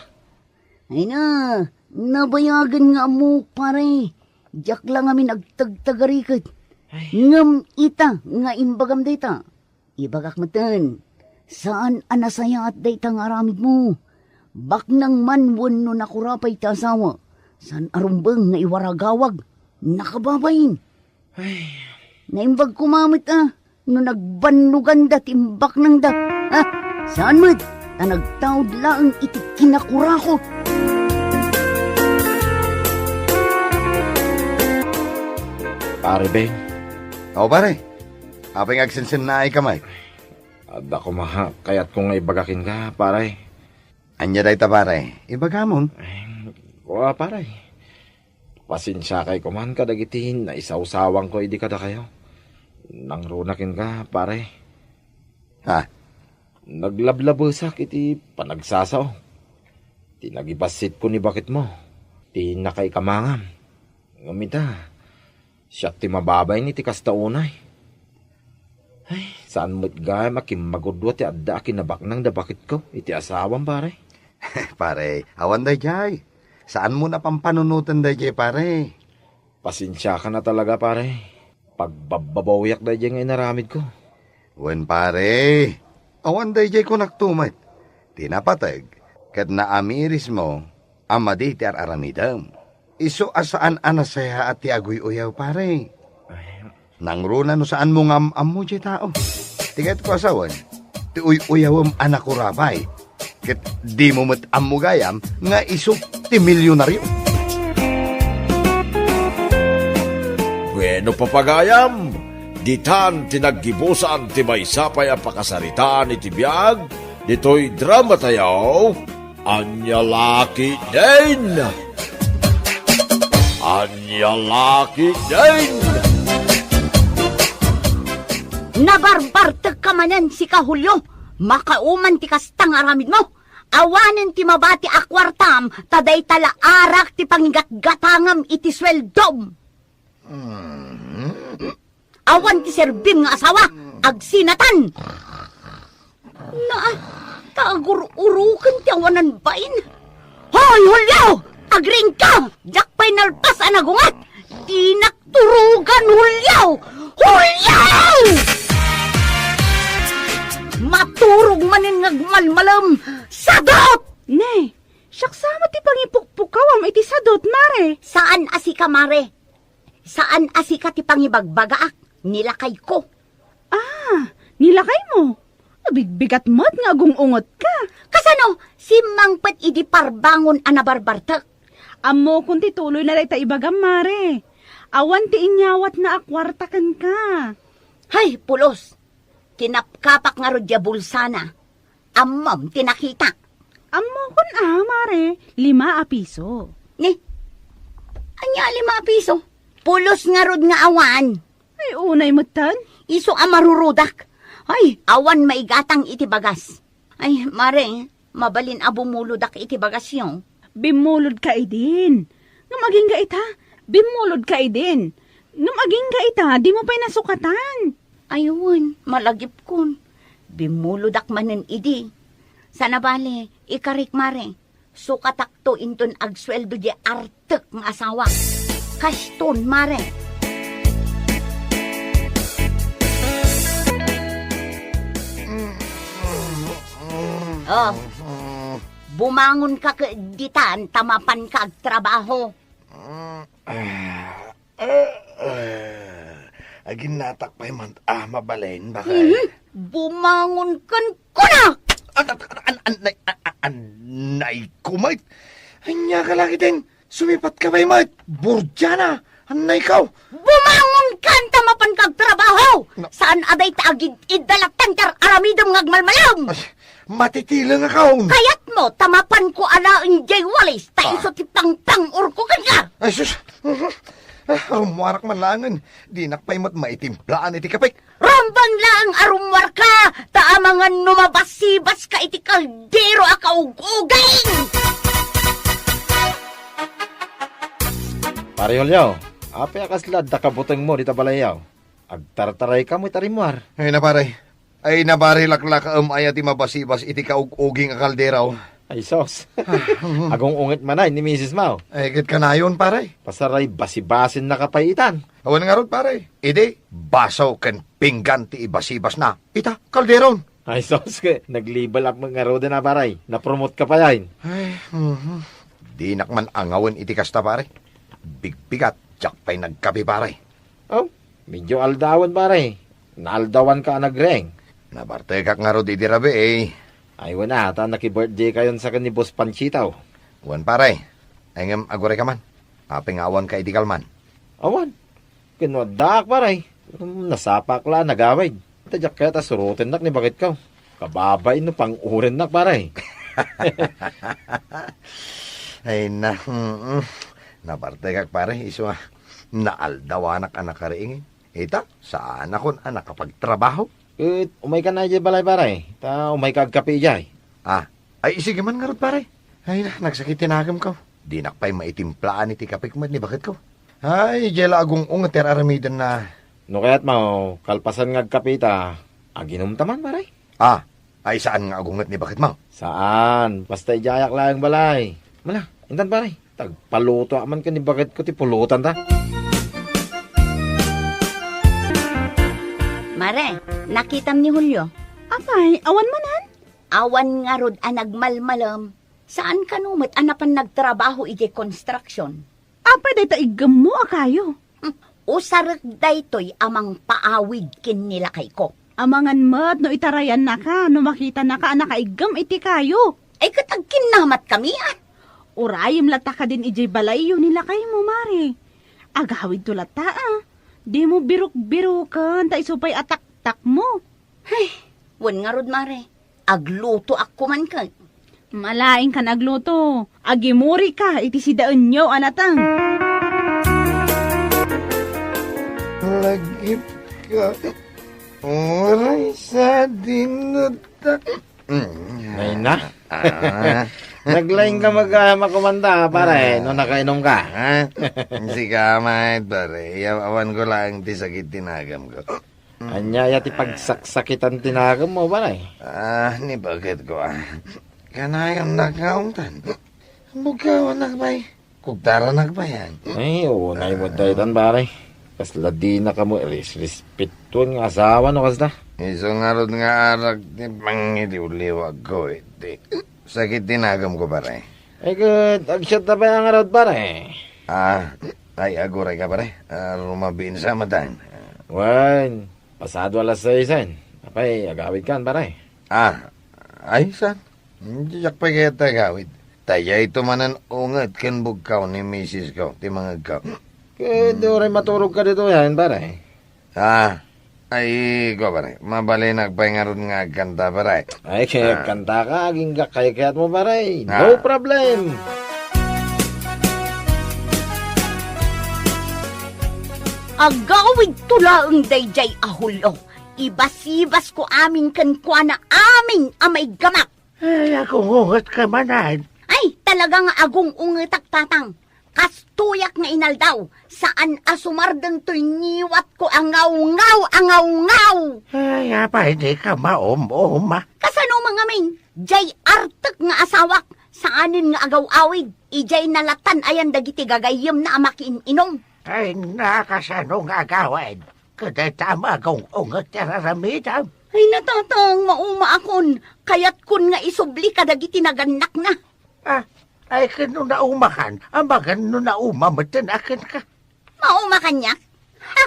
Ay na, nabayagen nga ammok, pare. Diak la ngamin agtagtagariket. Ay. Ngem ita nga imbagam dayta, ibagak metten, saan a nasayaat dayta nga aramidmo. Baknang man wenno nakurapay ti asawa, saan a rumbeng nga iwaragawag, nakababain. Ay. Naimbag koma met a, no nagbannoganda ti imbaknangda. Ha? Saan met, ta nagtaud laeng iti kinakurako. Pare Ben. O, pare. Apay nga agsensennaayka met? Adda koma kayatko nga ibaga kenka, pare. Ania dayta, pare? Ibagamon. Ay, kua, pare. Pasensiakay koman kadagiti naisawsawanko idi kadakayo. Nangruna kenka, pare. Ha? Naglablabesak iti panagsasao. Ti nagibassitko ni baketmo. Ti nakaikamangam. Ngem ita, siak ti mababain iti kasta unay. Ay, saan met gayam a kimmagudua ti adda a kinabaknang da baketko iti asawam, pare. Pare, awan daydiay. Saanmo a pampanunoten daydiay, pare. Pasensiakan a talaga, pare. Pagbabbabawiak daydiay nga inaramidko. Wen, pare. Awan daydiay kunakto met. Ti napateg, ket naamirismo a madi ti ar-aramidem. Isu a saan a nasayaat ti aguy-uyaw, pare. Ay. Nangruna no saanmo nga am-ammo diay tao. Ti kayatko a sawen, ti uy-uyawem a nakurapay. Ket dimo met ammo gayam nga isu ti milyonario. Bueno, papagayam, ditan ti naggibusan ti maysa pay a pakasaritaan iti biag ditoy drama tayo. Ania la ketdin? Ania la ketdin? Nabarbartekka manen, sika, Julio. Makauman ti kasta nga aramidmo. Awanen ti mabati a kuartam, ta dayta la arak ti pangigatgatangam iti sueldom. Mm. Awan ti serbim nga asawa, agsinatan. Naa, ta agur-uroken ti awanan bain. Hoy, Julio! Agriingka! Diak pay nalpas a nagunget! Dinak turugan, Julio! Julio! Maturog manen nga agmalmalem! Sadot! Ne, siak sa met ti pangipukpukawam iti sadot, mare. Saan a sika, mare. Saan a sika ti pangibagbagaak, ni lakayko. Ah, ni lakaymo? Nabigbigat met nga agung-ungetka. Kasano? Simmangpet idi parbangon a nabarbartek. Ammokon ti tuloyna dayta ibagam, mare. Awan ti inyawatna a kuarta kenka. Hay, pulos! Kinapkapak ngarud diay bulsana. Ammom ti nakita. Ammokon a, mare, lima a piso. Ni, ania a lima a piso? Pulos ngarud nga awan. Ay, unay metten. Isu a marurudak. Ay, awan maigatang iti bagas. Ay, mare, mabalin a bumulodak iti bagasyo. Bimmulodka idin. Ngem agingga ita, bimmulodka idin. Ngem agingga ita, dimo pay nasukatan. Ay wen, malagipkon. Bimmulodak manen idi. Sana bale, ikarik, mare. Sukatakto inton agsueldo diay artek nga asawa. Kaston, mare. Oh, bumangonka ket ditan ta mapanka agtrabaho. Ah, ah, ah. Aginnatak pay man, ah, mabalin, bakay. Mhm. Bumangon ken kunak! An-, an-, an-, an-, nay-, a-, a-, Annayko met. Ania ka la ketdin? Sumipatka pay met. Burdiana, annayko. Bumangon kan ta mapanka agtrabaho! Na- Saan a dayta agid-idda latta ti ar-aramidem nga agmalmalem! Ay, matitilengakon. Kayatmo ta mapanko alaen diay walis ta Ah. isu ti pangpang-urko kenka! Ay, sus! Ah, rummuarak man laengen. Dinak pay met maitimplaan iti kapek. Rumbeng laeng a rummuarka, ta amangan no mabasibaska iti kaldero a kaug-uging! Pare Julio, apay a kasla adda kabutengmo dita balayyo? Agtartarayka met a rimmuar. Ay na, pare. Ay na, pare, laklakaem aya ti mabasibas iti kaug-uging a kaldero. Ay, sus. Agung-unget manen ni misismo. Ay, ket kanayon, pare. Pasaray basibasinnaka pay itan. Awan ngarud, pare. Idi, baso ken pinggan ti ibasibasna. Ita, kalderon. Ay, sus, ket nag-level up met ngaruden a, pare. Na-promote ka pay. Ay, mhm. Dinak man angawen iti kasta, pare. Bigbigat, diak pay nagkape, pare. Oh, medyo aldawen, pare. Naaldawanka a nagreng. Nabartekak ngarud idi rabii, eh. Ay, wen a, ta naki-birthday kayon sa ken ni Boss Panchito. Wen, pare. Ay, ngem agurayka man. Apay nga awanka idi kalman? Awan. Ken no addaak, pare. Nasapak la a nagawid. Ta diak kayat a surotennak ni baketko. Kababain no pang-urennak, pare. Ay na, mm, nabartekak, pare, isu a naaldawanak a nakariing. Ita, saanakon a nakapagtrabaho. Ket umayka na idiay balay, pare. Ta umayka agkape idiay. Ah, ay, sige man ngarud, pare. Ay na, nagsakit ti nagemko. Dinak pay maitimplaan iti kapek met ni baketko. Ay, idiay la agung-unget ti ar-aramidenna. No kayatmo, kalpasan nga agkape ta, aginumta man, pare. Ah, ay saan nga agunget ni baketmo? Saan, basta idiayak laeng balay. Mala, intan, pare, tagpalutoak man ken ni baketko ti pulotanta. Mare, nakitam ni Julio? Apay, awan manen? Awan ngarud a nagmalmalem. Saan kano met a napan nagtrabaho idiay construction? Apay dayta iggemmo a kayo? Hmm, usarek daytoy a mangpaawid ken ni lakayko. Amangan met no itarayannaka no makitanaka a nakaiggem iti kayo. Ay, ket agkinnamat kami, a. Urayem latta kadin idiay balayyo ni lakaymo, Mare. Agawidto latta, a. Dimo biruk-biruken ta isu pay a taktakmo. Ay, wen ngarud, Mare. Aglutoak koman ket. Malaingkan agluto. Agimurika iti sidaenyo a nateng. Lagipka. Uray sa dinutak. Nay na. Ah. Naglaing ka mag-, ah, makumanda, pare, Ah. no nakainom ka. Ah. Sika, mait, pare. Awan ko lang ti sakit ti nagamko. Ania aya ti pagsaksakitan ti nagemmo, pare? Ah, ni baketko, a. Kanayon nagkaungtan. Bugkawanak pay. Kugtaranak pay, a. Ay, unay met daytan, pare. Kasla dina kamo irisrespetuen nga asawa no kasda. Isu ngarud nga arak ti pangiliwliwagko iti sakit ti nagemko, pare. Ay, ket agsiatta pay a ngarud, pare. Ah, ay, agurayka, pare. Ah, rumabiin sa matang. Wen, pasado alas sais, en. Apay, agawidkan, pare? Ah, ay, saan? Diak pay kayat agawid. Ta dayto manen unget ken bugkaw ni misisko, ti mangegko. Ket uray maturogka ditoy, en, pare. Ah, ay, ko, pare. Mabalinak pay ngarud nga agkanta, pare. Ay, kay Ah. agkantaka, agingga kaykayatmo, pare. Ah. No problem. Agawidto laeng daydiay a Julio. Ibasibasko amin kenkuana amin a maiggamak. Ay, agung-ungetka manen. Ay, talaga nga agung-ungetak, Tatang. Kastoyak nga inaldaw, saan a sumardeng toy ngiwatko a ngawngaw a ngawngaw. Ay, apay dika maum-uma? Kasano man ngamin, diay artek nga asawak, saanen nga agaw-awid, idiay nalatan ayan dagiti gagayyemna a makiin-inom. Ay, nakasano nga agawid? Kadayta a magung-unget ti ar-aramidem. Ay, Tatang, maumaakon. Kayatkon nga isubli kadagiti nagannakna. Ah, ay, ken no naumakan, amangan no nauma metten a kenka. Mauma kaniak? Ha?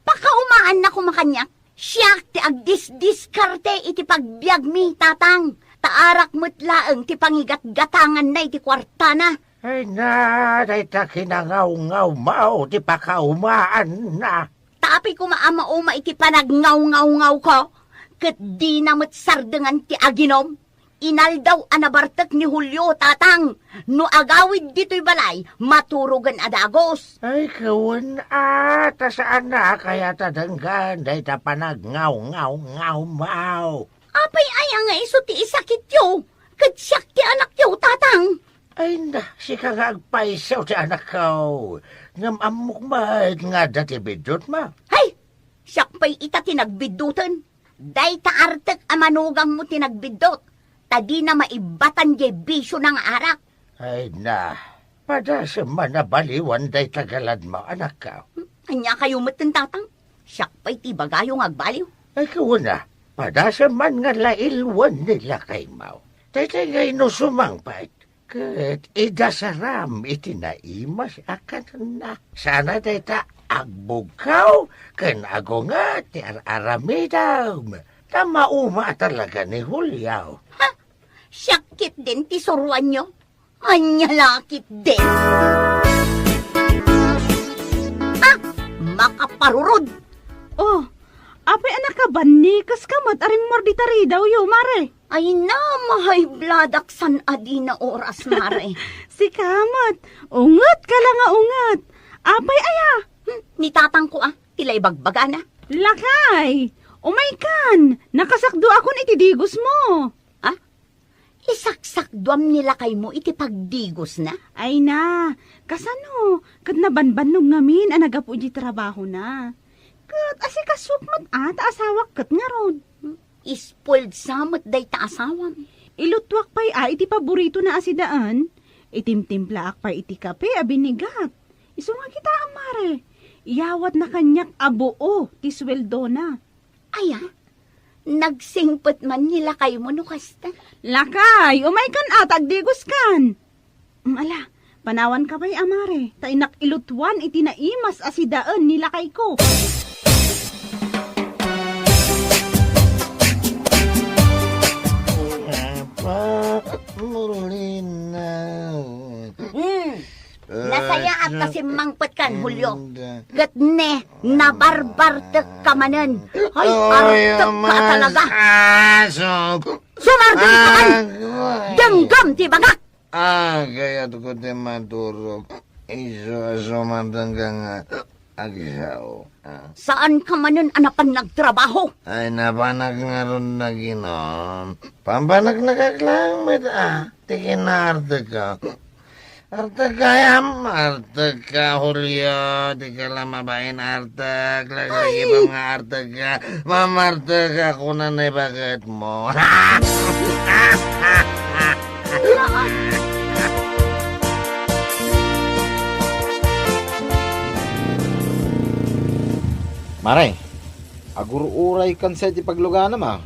Pakaumaannak koma kaniak? Siak ti agdisdiskarte iti pagbiagmi, Tatang. Ta arak met laeng ti pangigatgatanganna iti kuartana. Ay na, dayta kinangawngaw maw ti pakaumaanna. Ta apay koma a mauma iti panagngawngawngaw ko, ket dina met sardengan ti aginom. Inaldaw a nabartek ni Julio, tatang. No agawid ditoy balay, maturogen a dagus. Ay, kawen a, ta saan a kayat a denggen dayta panagngawngawngaw maw. Apay aya nga isu ti isakityo? Ket siak ti anakyo, tatang. Ay na, sika nga agpayso ti anakko. Ngem ammok met nga adda ti biddutmo. Hay! Siak pay ita ti nagbidduten. Dayta artek a manugangmo ti nagbiddut, ta dina maibbatan diay bisiona nga arak. Ay na, padasem man a baliwan dayta galadmo, anakko. Hmm, ania kayo metten, tatang? Siak pay ti ibagayo nga agbaliw. Ay, kawen a, padasem man nga lailwen ni lakaymo. Daytoy nga inusumang pay. Ket idasaram iti naimas a kanenna. Sana dayta agbugkaw ken agunget ti ar-aramidem. Ta mauma a talaga ni Julio. Ha? Siak ketdin ti suroanyo? Ania la ketdin? Ah! Makaparurod! Oh, apay a nakabannikes ka met a rimmuar dita ridawyo, Mare? Ay na, ma-high blood ak san a dina oras, Mare. Sika met, unget ka la nga unget. Apay aya? Hmm, ni tatangko a, ti la ibagbagana. Lakay, umaykan, nakasakduakon iti digosmo. Ah? Isaksakduam ni lakaymo iti pagdigosna? Ay na, kasano? Ket nabanbannog ngamin a nagapu iti trabahona. Ket asikasok met a ta asawak ket ngarud. Spoiled sa met dayta asawam. Ilutuak pay a iti paboritona a sidaen, itimtimplaak pay iti kape a binigat. Isu nga kitaem, Mare, iyawatna kaniak a buo ti sueldona. Aya, nagsingpet man ni lakaymo no kasta. Lakay, umaykan a ta agdigoskan. Mm, ala, panawanka pay a, Mare, ta innak ilutuan iti naimas a sidaen ni lakayko. Apa, Merlina. Hmm. Nasayaat ta simmangpetkan, Julio. Ket ne, nabarbartek ka manen. Ay, artek ka talaga. Sumardeng ka man! Denggem ti bagak! Ah, kayatko ti maturog. Isu a sumardeng ka nga agsao. Ah. Saan ka manen a napan nagtrabaho? Ay, napanak ngarud naginom. Pampanaknakak laeng met a, ti kinaarteka. Arteka, yam, arteka, Julio, ti ka la mabain artek, laglagipan nga arteka, mamarteka, kuna na ibaget mo. Mare, agur-uray kan sa iti pagluganam, a?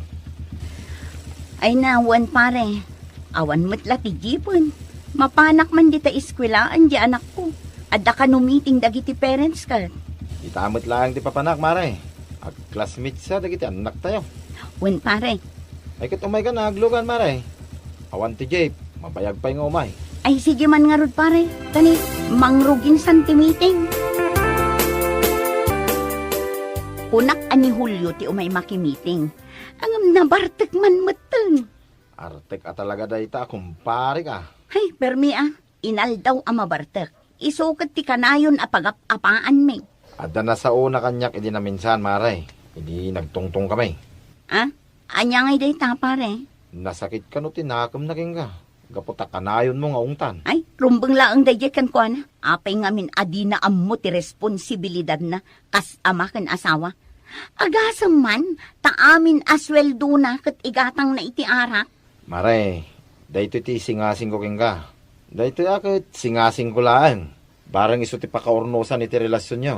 Ay na, wen, pare. Awan met la ti jeepen. Mapanak man dita eskuelaan di anakko. Adda kano meeting dagiti parents ket. Ita met laeng ti papanak, Mare. Ag-classmates sa dagiti annaktayo. Wen, pare. Ay, ket umaykan a aglugan, Mare. Awan ti jeep, mabayag pay nga umay. Ay, sige man ngarud, pare. Kani, mangrugin san ti meeting. Kunak a ni Julio ti umay makimeeting. Ngem nabartek man metten. Artek a talaga dayta, kumpare ka. Hay, permi a, inaldaw a mabartek. Isu ket ti kanayon a pagap-apaanmi. Adda nasaona kaniak idi naminsan, Mare. Idi nagtungtong kami. Ah? Ania ngay dayta, pare? Nasakit kano ti nakemna kenka, gapu ta kanayonmo nga ungtan. Ay, rumbeng laeng daydiay kenkuana. Apay ngamin a dina ammo ti responsibilidadna kas ama ken asawa? Agasem man, ta amin a sueldona ket igatangna iti arak. Mare, daytoy ti singasingko kenka. Daytoy a ket singasingko laeng. Bareng isu ti pakaurnosan iti relasionyo.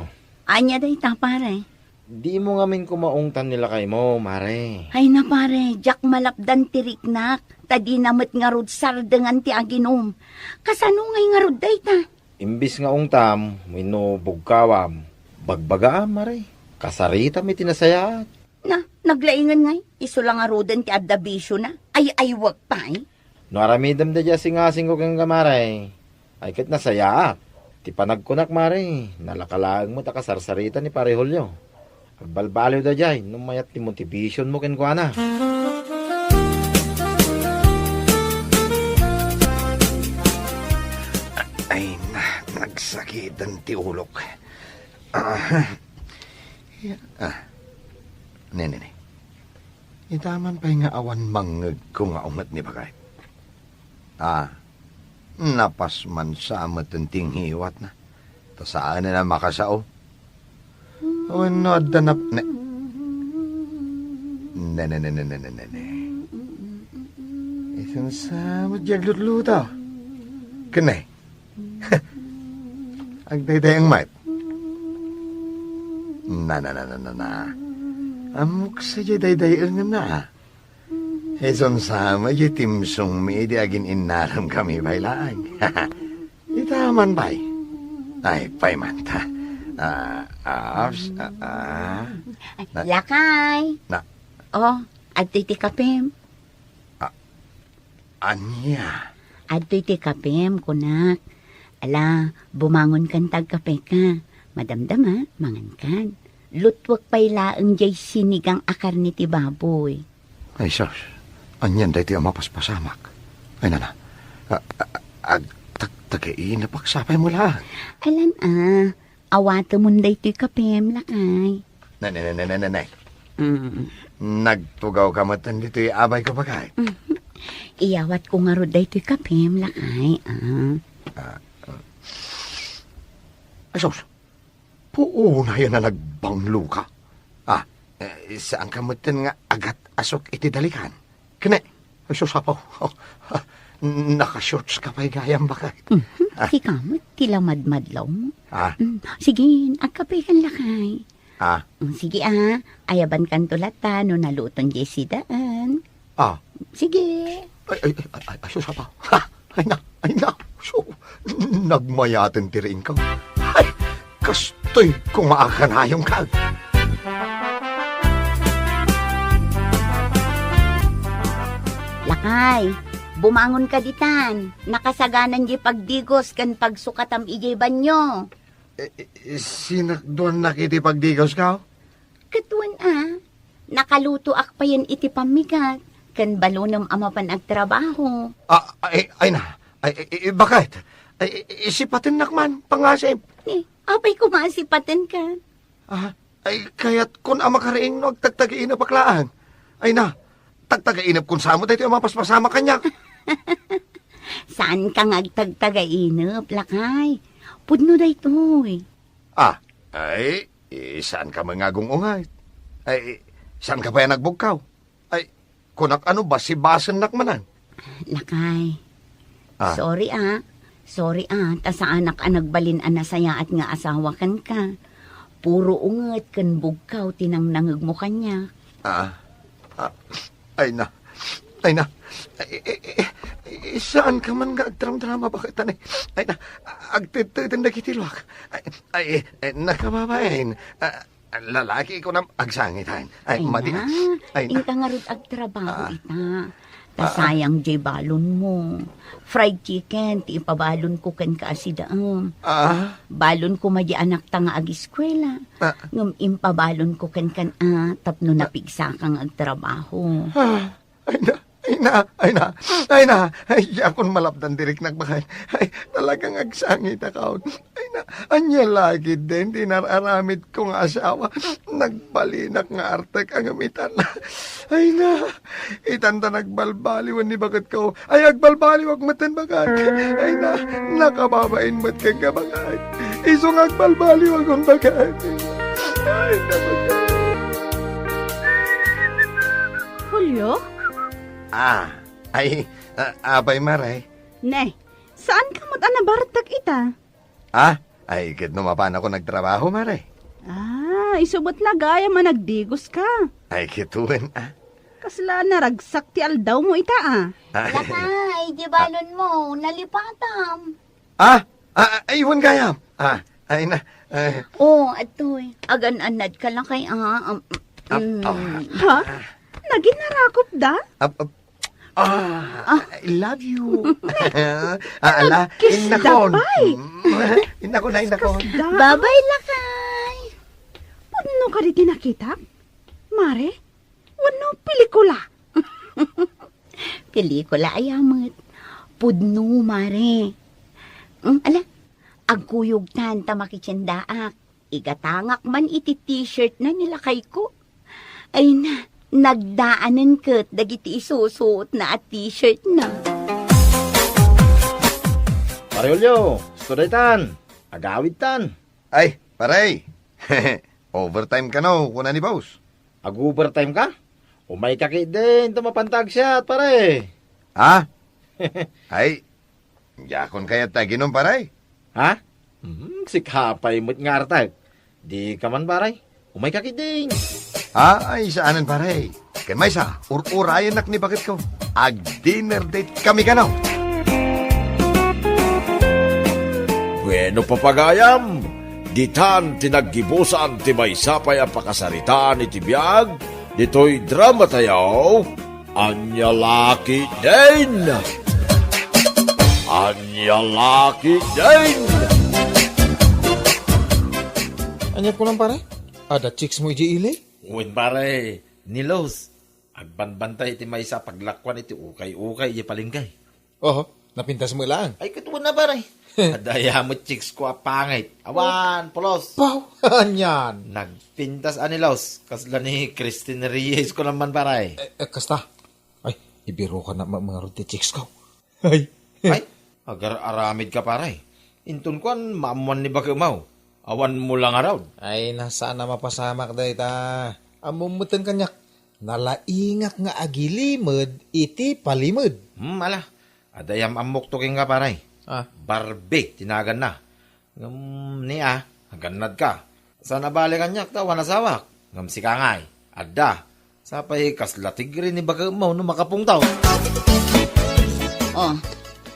Ania dayta, pare? Dimo ngamin koma ungtan ni lakaymo, Mare. Ay na, pare, diak malapdan ti riknak, ta dina met ngarud sardengan ti aginum. Kasano ngay ngarud dayta? Imbis nga ungtam wenno bugkawam, bagbagaam, Mare. Kasaritam iti nasayaat. Na, naglaingen ngay, isu la ngaruden ti adda bisiona. Ay-aywek pay. No aramidem daydiay a singasingko kenka, Mare, ay ket nasayaat. Ti panagkunak, Mare, nalaka laeng met a kasarsarita ni Pare Julio. Agbalbaliw daydiay no mayat ti motivationmo kenkuana. Ay na, nagsakiten ti ulok. Ah, ah, ne, ne, ne. Ita man pay nga awan mangngegko nga unget ni Bagay. Ah, napasman sa met ti ngiwatna. Ta saanen a makasao. Wenno adda nap-, ne-, ne, ne, ne. Isun sa met diay aglutluto. Ken ne. Agdaydayaw met. Na, na, na, na, na, na. Ammok sadiay daydayaenna. Isun sa met diay timsongmi idi agin-innaramkami pay laeng. Ita man pay. Ay, pay man ta. Ah, ah, ups, ah, ah. Na- Lakay. Na- Oh, adtoy ti kapem. Ah, ania? Adtoy ti kapem, kunak. Ala, bumangon kan ta agkape ka. Madamdama, mangan kan. Lutwek pay laeng diay sinigang a karne ti baboy. Ay, sus. Anian daytoy a mapaspasamak? Ay, nana. A-, a-, agtagtagainep ak sapay mo laeng. Alan a, awatemon daytoy kapem, lakay. Nay, nay, nay, nay, nay, nay. Mm. Nagtugaw ka met ditoy abay ko, Bagay. Mhm. Iyawat ko ngarud daytoy kapem, lakay, ah. Ah, ah. Ay, sus. Puonayen a nagbanglo ka. Ah, eh, saan ka metten nga agat-asok iti dalikan? Ken ne, ay, sus, Apo. Naka-shorts ka pay gayam, Bagay. Mhm. Ah. Sika met ti lamadmadlaw. Ah. Mm, sige, agkape kan lakay. Ah. Mm, sige, ah. Ayaban kanto latta no naluton diay sidaan. Ah. Sige. Ay, ay, ay, ay, ay, sus, Apo. Ha! Ay na, ay na. So, nagmayaten ti riingko. Ay, kastoy koma a kanayonka. Lakay, bumangon ka ditan. Nakasaganan diay pagdigos ken pagsukatam idiay banio. Eh, eh, sinakduannak iti pagdigosko? Ket wen a, nakalutoak payen iti pammigat, ken balonem a mapan agtrabaho. Ah, ay, ay na. Ay, ay, ay, bakit? Ay, ay, sipatennak man, pangasip. Eh, apay koma a sipatenka? Ah, ay, kayatkon a makariing no agtagtagainep ak laeng. Ay na, tagtagainepkon sa met daytoy a mapaspasamak kaniak. Saanka nga agtagtagainep, lakay. Pudno daytoy. Ah, ay, eh, saanka met nga agung-ungayt? Ay, saanka pay a nagbugkaw? Ay, kunak a no basibasennak manen. Lakay. Ah. Sorry, ah. Sorry, ah. Ta saanak a nagbalin a nasayaat nga asawa kenka. Puro unget ken bugkaw ti nangnangegmo kaniak. Ah. Ah. Ay na. Ay na. Ay, eh, eh, eh, saanka man nga agdramdrama, bakit, ani? Ay na. Agtetteten dagiti luak. Ay, ay, eh, nakababain. Ah, Lalaki, kunam, agsangitan. Ay, ay madi-, na, ay na. Inka ngarud agtrabaho. Ah. Ita. Ta, ah, sayang diay balonmo. Fried chicken ti ipabalonko kenka a sidaem. Ah. Balonko madi anakta nga agiskuela. Ah. Ngem impabalonko kenkan a tapno, ah, napigsaka nga agtrabaho. Ah. Ay na, ay na, ay na, ay na. Ay, diakon malapdan ti riknak, baket. Ay, talagang agsangitakon. Ay na, ania la ketdin ti inar-aramidko nga asawa. Nagbalinak nga artek, ngem itan. Ay na, itan ta nagbalbaliwen ni baketko. Ay, agbalbaliwak metten, baket. Ay na, nakababain met kenka, baket. Isu nga agbalbaliwakon, baket. Ay na, baket. Julio? Ah, ay, ah, apay, Mare? Ne, saanka met a nabartek ita? Ah, ay, ket no mapanakon agtrabaho, Mare. Ah, isu met la gayam a nagdigoska. Ay, ket wen, ah. Kasla naragsak ti aldawmo ita, ah. Ah. Lakay, diay balonmo, nalipatam. Ah, ah, ah, ay, wen gayam. Ah, ay na, ay. Oh, adtoy. Agan-annadka, lakay, ah. Um, ah, mm. Ah. Ha? Naginarakopda? Ah, ah, Ah, I love you. Ah, ala, kiss innakon. Pay. Mm, innakon na, innakon. Babay, lakay. Pudno kadi ti nakitak, Mare? Wenno pelikula? Pelikula aya met. Pudno, Mare. Mm, ala, agkuyogtan ta makitiendaak. Igatangak man iti t-shirt na ni lakayko. Ay na, nagdaanen ket dagiti isusuotna a t-shirt na. Pare Julio, studaytan. Agawidtan. Ay, pare. Overtime ka no, kuna ni boss. Ag-overtime ka? Umay ka ketdin, ta mapanta agsiat, pare. Ha? Ay, diakon kayat ta aginom, pare. Ha? Hmm, sika pay met nga artek. Di ka man, pare. Umay ka ketdin. Ha? Ay, saanen, pare. Ken maysa, ur-urayennak ni baketko. Ag-dinner date kami kano. Bueno, papagayam, ditan ti naggibusan ti maysa pay a pakasaritaan iti biag ditoy drama tayo, Ania La Ketdin. Ania La Ketdin. Ania kunam, pare? Adda chicks mo idiay ili? Wen, pare, ni Los. Agbanbantay iti maysa a paglakuan iti ukay-ukay idiay palengke. Oho, napintas mo laeng. Ay, ket wen na, pare. Adda aya met chicks ko a pangit. Awan, pulos. Paw, anian. Nagpintas a ni Los. Kasla ni Christine Reyes kunam man, pare. Eh, eh, kasta. Ay, ibirukan na ma-, mangarud ti chicks ko. Ay. Ay, agar-aramid ka, pare. Inton kuan, maammuan ni bakemaw. Awan mo la ngarud. Ay, na, saan a mapasamak dayta. Ammom metten kaniak. Nalaingak nga agilimed iti palimed. Hmm, ala. Adda yam-ammokto kenka, pare. Ah. Barbie ti naganna. Ngem ni a, agannad ka. Saan a bale kaniak ta awan asawak. Ngem sika ngay, adda. Sapay kasla tigre ni bakemmo no makapungtaw. Oh,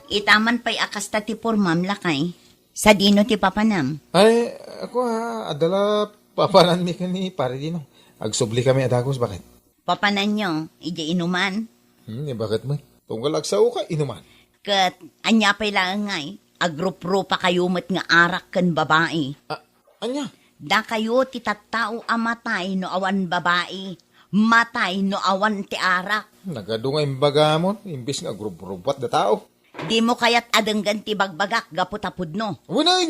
ita man pay a kasta ti pormam, lakay. Sadino ti papanam? Ay, ako ha, adda la papananmi ken ni Pare Dino. Agsubli kami a dagus, baket. Papananyo, idiay inuman? Hmm, ni baket met. Tunggal agsao ka, inuman. Ket, ania pay laeng ngay, agruprupa kayo met nga arak ken babai. A-, ania? Dakayo ti tattao a matay no awan babai, matay no awan ti arak. Nagadu nga imbagamon, imbes nga agrubrubat da tao. Dimo kayat a denggen ti bagbagak gapu ta pudno? Wen, ay!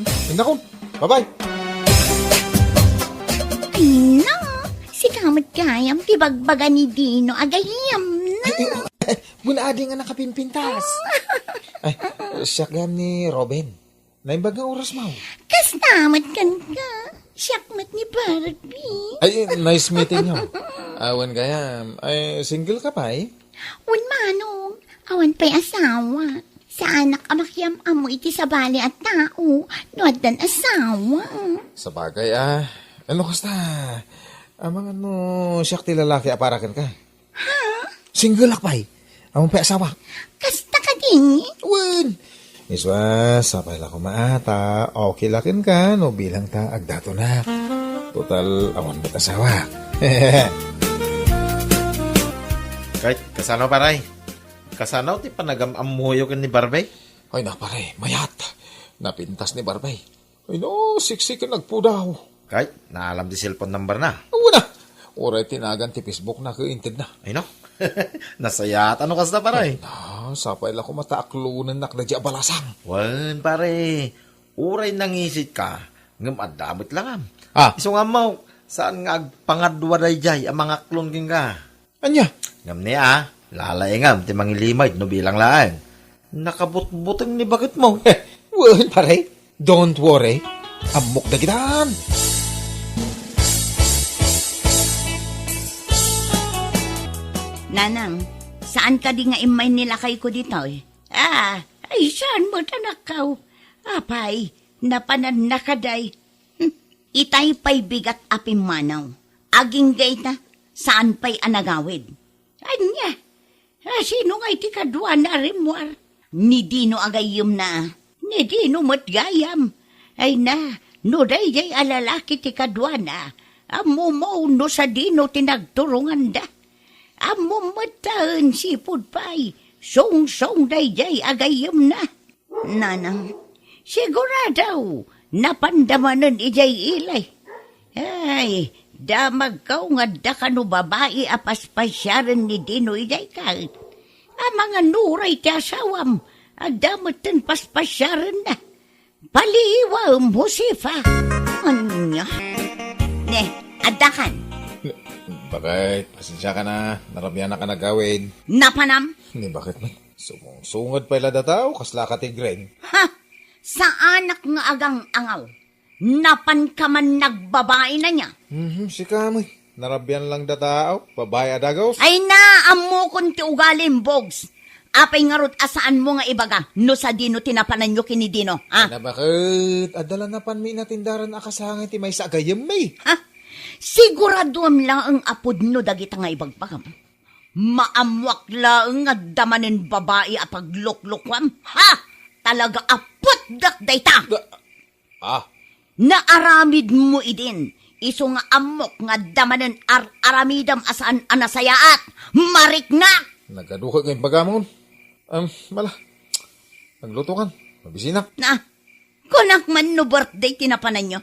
Ay, naku! Bye-bye! Ay, na! Sika met gayam ti bagbaga ni Dino a gayyemna. Ay, ay, ay, wen, adi nga nakapimpintas. Ay, siak gayam ni Robin. Naimbag nga oras, Maw. Kasta met kenka. Siak met ni Barbie. Ay, nice meeting you. Awan gayam. Ay, single ka pay? Wen, Manong. Awan pay asawa. Saanak a makiam-ammo iti sabali a tao no addan asawa. Sabagay, ah. Ano kasta? Amangan no siak ti lalaki a para kenka? Ha? Singleak pay. Awan pay asawak. Kasta kadi? Wen. Iswa, sapay la koma ta. Okay la kenka no bilang ta agdatonak. Total, awan met asawak. Kay, kasano, pare? Kasano ti panagam-ammoyo ken ni Barbie? Ay na, pare, mayat. Napintas ni Barbie. Ay no, siksik ken agpudaw. Kay, naalam ti cellphone number na. Awan na. Uray tinagan ti Facebook na ket intedna. Ay no? Nasayaat ano kasta, pare? Ay na, sapay la koma ta aklonennak daydiay a balasang. Wen, pare. Uray nangisit ka, ngem adda met langam. Ah. Isu nga ammo, saan nga agpangadua daydiay a mangaklon kenka? Ania? Ngem ni a, lalaingam ti mangilimay no bilang laeng. Nakabutbuteng ni baketmo. Wen, pare. Don't worry. Ammok dagitan. Nanang, saan kadi nga immay ni lakayko ditoy? Ah, ay, saan met, anakko? Apay, napananna kadi. Hmm, itay pay bigat a pimmanaw. Agingga ita, saan pay a nagawid. Ania? A, sino ngay ti kaduana a rimmuar? Ni Dino a gayyemna. Ni Dino met gayam. Ay na, no daydiay a lalaki ti kaduana, ammomo no sadino ti nagturonganda. Ammom met ta, sipud pay, sungsong daydiay a gayyemna. Nanang, sigurado, napanda manen idiay ilay. Ay, damagko nga adda kano babai a paspasiaren ni Dino idiay kaet. Amangan uray ti asawam, adda metten paspasiarenna. Paliiwem, Josefa. Ania? Ne, addakan. Bakit? Pasensya ka na. Narabianak a nagawid. Napanam? Ni bakit man? Sumungsungad pay la dataw, kasla ka tigren. Ha? Saanak nga agang-angaw. Napan ka man nagbabaina nia? Mhm, sika met. Narabian lang dataw, babai a dagos. Ay na, ammokon ti ugalim, Bogs. Apay ngarud a saanmo nga ibaga no sadino ti napananyo ken ni Dino, ha? Ay na, bakit? Adda la napanmi inatindaran a kasangay ti maysa a gayyemmi. Ha? Siguraduam laeng a pudno dagita nga ibagbagam. Maammoak laeng nga adda manen babai a pagluklukuam. Ha? Talaga a putdak dayta! Da-, ah. Naaramidmo idin, isu nga ammok nga adda manen ar-aramidem a saan a nasayaat. Mariknak! Nagaduka nga imbagamon. Em, mala. Nagluto kan. Mabisinak. Na, kunak man no birthday ti napananyo.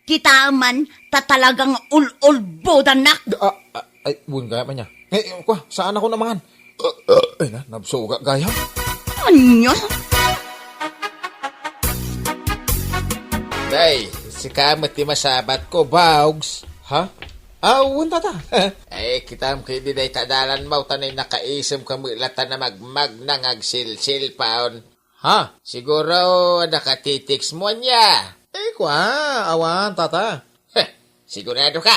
Kitaem man, ta talagang ul-ulbodannak. Ah, ah, ay, bun gayam ania. Eh, kwa, saan ako namangan? Ay na, nabsuga gayam. Ania? Day, sika met ti masabat ko, Bogs. Ha? Ah, wen, tata. Ay, kitam kidi day ta dalan mo, tanay nakaisem ka met la ta namagmagna nga agsilsilpaon. Ha? Siguro, adda ka titix mo ania? Eh, kwa, awan, tata. Heh, sigurado ka?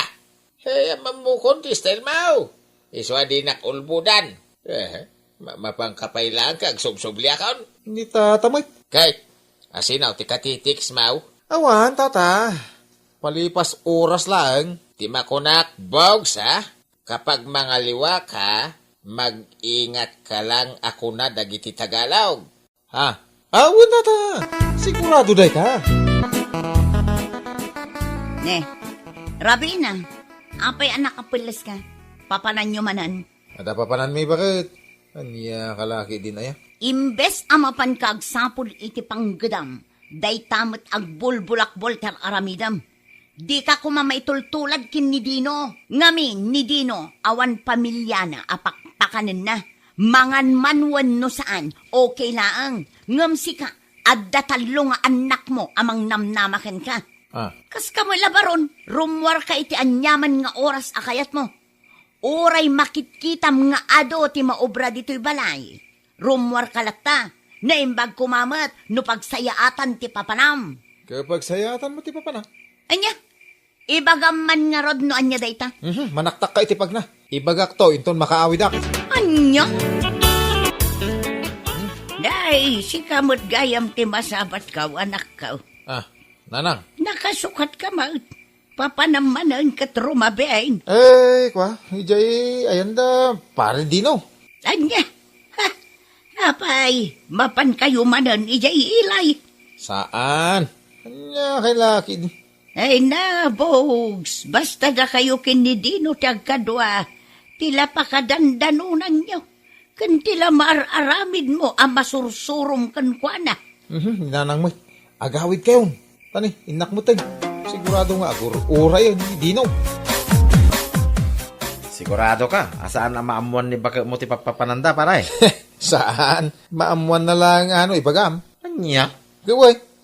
Eh, ammamokon ti style mo. Isu a dinak ulbodan. Eh, ma-, mapan ka pay laeng ka agsubsubliakon. Ni tata met. Kay, asino ti katitix mo? Awan, tata. Palipas oras laeng. Ti makunak, Bogs, ha? Kapag mangaliwa ka, mag-ingat ka lang a kuna dagiti Tagalog. Ha? Ah, wen, tata. Sigurado dayta. Ne, Rabina, apay a nakapelles ka? Papananyo manen? Adda papananmi, bakit? Ania ka laki din aya? Imbes a mapan ka agsapul iti panggedam, dayta met agbulbulakbol ti ar-aramidem. Dika koma maitultulad ken ni Dino. Ngamin, ni Dino, awan pamiliana a pakpakanenna. Mangan man wenno saan, okay laeng. Ngem sika, adda tallo nga annakmo a mangnamnama kenka. Ah. Kas kamo labaron, rummuarka iti aniaman nga oras a kayatmo. Uray makitkitam nga adu ti maobra ditoy balay, rummuarka latta. Naimbag koma met no pagsayaatan ti papanam. Kapagsayaatan mo ti papanam? Ania? Ibagam man ngarud no ania dayta? Mhm, manaktakka iti pagna. Ibagakto inton makaawidak. Ania? Day, sika met gayam ti masabatko, anakko. Ah, nanang. Nakasukatka met. Papanam manen ket rumabiin. Eh, kwa, idiay, ayan da, Pare Dino. Ania? Ha? Apay, mapan kayo manen idiay ilay? Saan? Ania kay laki di? Ay na, Bogs, basta dakayo ken ni Dino ti agkadua, ti la pakadandanonanyo. Ken ti la maar-aramidmo a masursurom kenkuana. Mhm, ni nanang met. Agawid kayon. Tani, innak met, tay. Sigurado nga agur-uray ni Dino. Sigurado ka a saan a maammuan ni baketmo ti pappapananda, pare? Saan? Maammuanna lang ano ibagam. Ania? Gaway.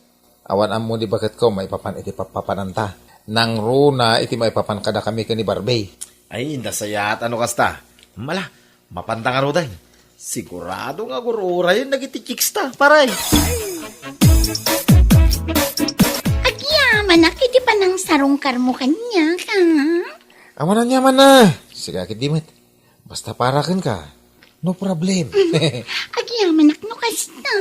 Awan ammo ni baketko maipapan iti pappapananta. Nangruna iti maipapan kadakami ken ni Barbie. Ay, nasayaat a no kasta. Mala, mapanta ngaruden. Sigurado nga agur-urayen dagiti chicks ta, pare. Agyamanak iti panangsarungkarmo kaniak, a? Awan aniamanna. Sika ketdi met. Basta para kenka, no problem. Agyamanak no kasta.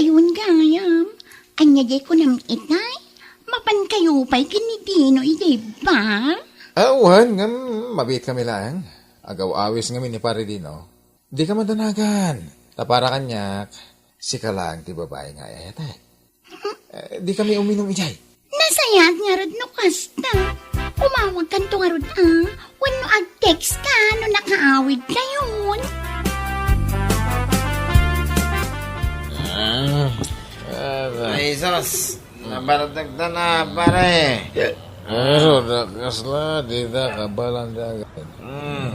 Ay, wen gayam. Ania diay kunam itay? Mapan kayo pay ken ni Dino idiay bar? Awan, ngem mabiit kami laeng. Agaw-awis ngamin ni Pare Dino. Dika madanagan. Ta para kaniak, sika laeng ti babai nga ay-ayatek. Eh, di kami uminum idiay. Nasayaat ngarud no kasta. Umawagkanto ngarud, a? Wenno agtext ka no naka Awid tayon. Ah, ah, Ay, sus! Nabaratag ta na, pare. Pero da kasla, di da kabalan da agad. Mm.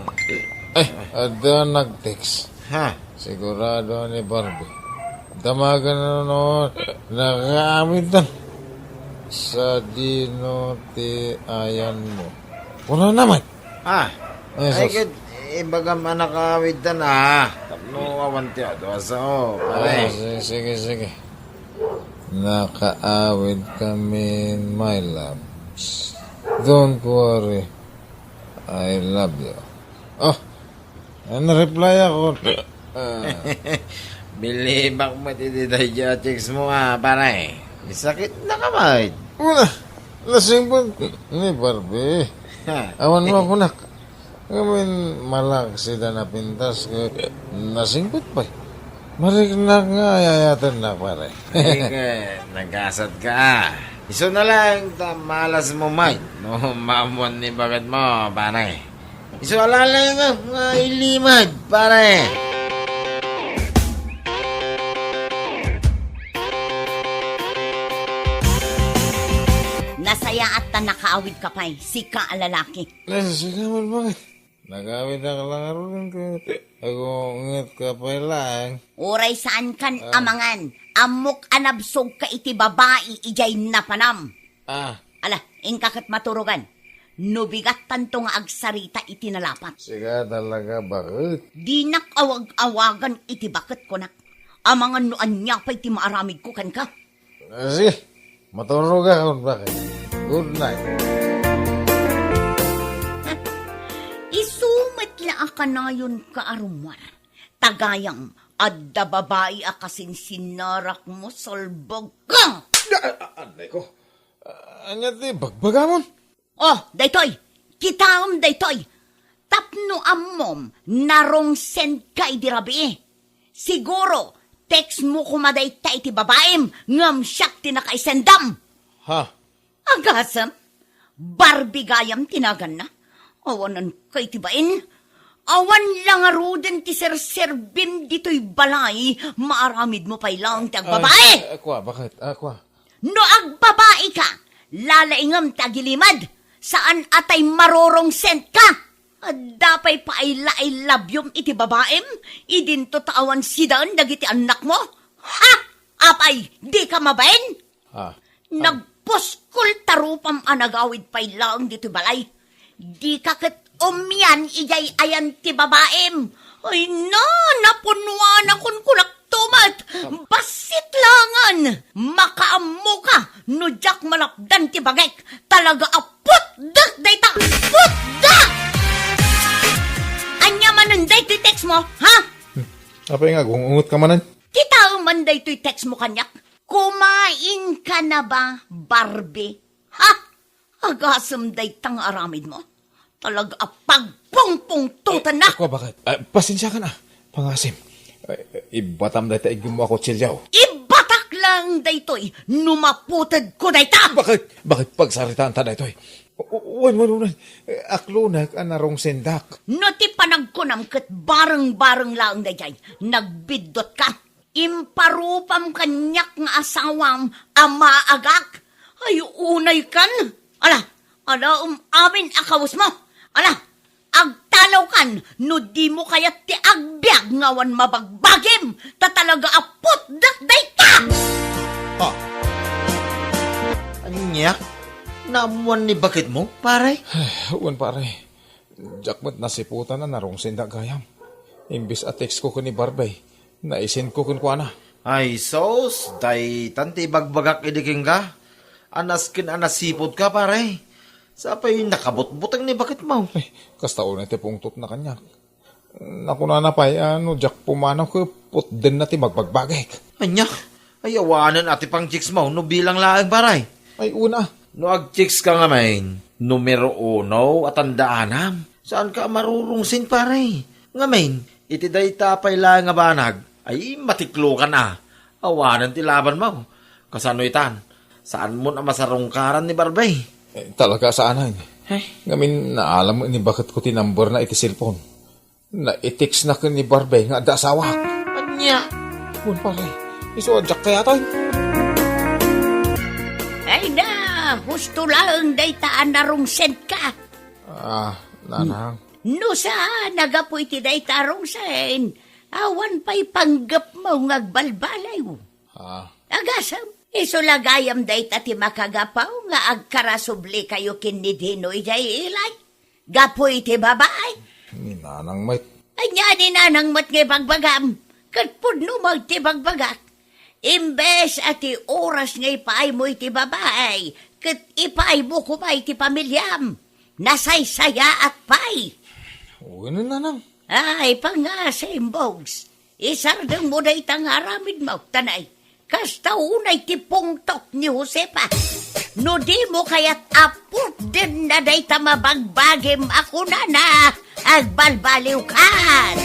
Ay, adda nag-text. Ha? Sigurado ni Barbie. Damagan na no, nakaamitan. Sadino ti ayanmo? Wala naman. Ah, Ay, ay, sus. Ket, ibagam a nakaawid ta na, ah. Tapno awan ti adu a sao, pare. Ah, sige, sige, sige. Nakaawid kami, my loves. Don't worry. I love you. Oh, na-reply ako. Ah. Bilibak met iti daydiay a text mo, ah, pare. Sakit na ka, Mike. Wala. Nasingpet ni Barbie. Ha? Awan mo ako, nak. Ngamin, malak sida napintas, ket nasingpet pay. Mariknak nga ayayatan na, pare. Ay, ka, nagasat ka. Isu na lang, ta malas mo, Mike. No, maammuan ni baket mo, pare. Isu a laeng nga, nga ilimad, pare. Nasayaat ta nakaawid ka pay, sika a lalaki. Nasasagaman, bakit? Nagawidak la ngarud ket agunget ka pay laeng. Uray saan kan Ah. amangan, ammok a nabsog ka iti babai idiay napanam. Ah. Ala, inka ket maturogan. No bigattanto nga agsarita iti nalapat. Sika talaga, bakit? Dinak awag-awagan iti baketko, nak. Amangan no ania pay ti maaramidko kenka. Ah, sige, maturogakon, bakit? Good night. Isu met la a kanayonka a rummuar. Ta gayam, adda babai a kasinsinnarakmo, salbagka! Ah, ah, anay ko. Ah, ania ti bagbagamon? Oh, daytoy! Kitaem daytoy! Tapno ammom, narongsenka idi rabii. Siguro, text mo koma dayta iti babaim, ngem siak ti nakaisendam. Ha? Agasem, Barbie gayam ti naganna. Awananka iti bain. Awan la ngaruden ti serserbim ditoy balay, maaramidmo pay laeng ti agbabai. Ah, ah, kua, bakit? Ah, kua. No agbabaika, lalaingem ti agilimad, saan a tay marorongsenka. Adda pay paila-ilabiom iti babaim, idinto ta awan sidaen dagiti annakmo? Ha? Apay, dika mabain? Ah. Nagpuskol ta rupam a nagawid pay laeng ditoy balay. Dika ket umian idiay ayan ti babaim. Ay na, napunuanakon kunak tumet. Bassit langen. Makaammoka no diak malapdan ti bagek. Talaga a putdek dayta. Putdek! Ania manen daytoy text mo, ha? Hmm. Apay nga, agungungot ka manen? Kitaem man daytoy text mo kaniak. Kumain ka na ba, Barbie? Ha? Agasem dayta nga aramidmo. Talaga a pagpungpungtotennak. Ako, bakit? Ah, pasensiakan, ah. Pangasim. Ay, ibatam dayta iggummo a kutsilio. Ibatak lang daytoy no maputedko dayta. Bakit? Bakit pagsaritaan ta daytoy? U-, u-, wen, wen, wen. Eh, aklonek a narongsendak. No ti panagkunam ket bareng-bareng laeng daydiay, nagbiddutka. Imparupam kaniak nga asawam a maagak. Ay, unay kan. Ala, ala, um, amin a kawesmo. Ala, agtalawkan no dimo kayat ti agbiag nga awan mabagbagim. Ta talaga a putdek dayta! Ah. Ania? Naammuan ni baketmo, pare? Wen, pare. Diak met nasiputan a narungsendak gayam. Imbes a text ko ken ni Barbie, naisend ko kenkuana. Ay, sus, daytan ti ibagbagak idi kenka. A nasken a nasiput ka, pare. Sapay nakabutbuteng ni baketmo. Ay, kasta unay ti pungtotna kaniak. Nakunana pay a no diak pumanaw ket putdenna ti magbagbagik. Ania? Ay, awanen a ti pang-chicks mo no bilang laeng, pare. Ay, una. No ag-chicks ka ngamin, numero uno a tandaanam. Saanka a marurungsin, pare. Ngamin, iti dayta pay laeng a banag, ay, matiklokan a. Awanen ti laban mo. Kasano itan? Saan mon a masarungkaran ni Barbie? Eh, talaga saanen. Eh? Ngamin, naalam ni baketko ti number na iti cellphone. Naitext na ken ni Barbie nga adda asawak. Ania? Wen, pare, isu a Jack kayatay. Ay na, husto laeng dayta a narungsenka. Ah, nanang. No saan a gapu iti dayta a rungsen, awan pay panggepmo nga agbalbaliw. Ah. Agasem, isu la gayam dayta ti makagapu nga agkarasublikayo ken ni Dino idiay ilay. Gapu iti babai. Ni nanang met. Ania ni nanang met nga ibagbagam? Ket pudno met ti bagbagak. Imbes a ti oras nga ipaaymo iti babai, ket ipaaymo koma iti pamiliam. Nasaysayaat pay. Wen, nanang. Ay, pangasim, Bogs. Isardengmo dayta nga aramidmo, ta nay, kasta unay ti pungtot ni Josefa. No dimo kayat a putdenna dayta mabagbagim a kunana, agbalbaliwkan.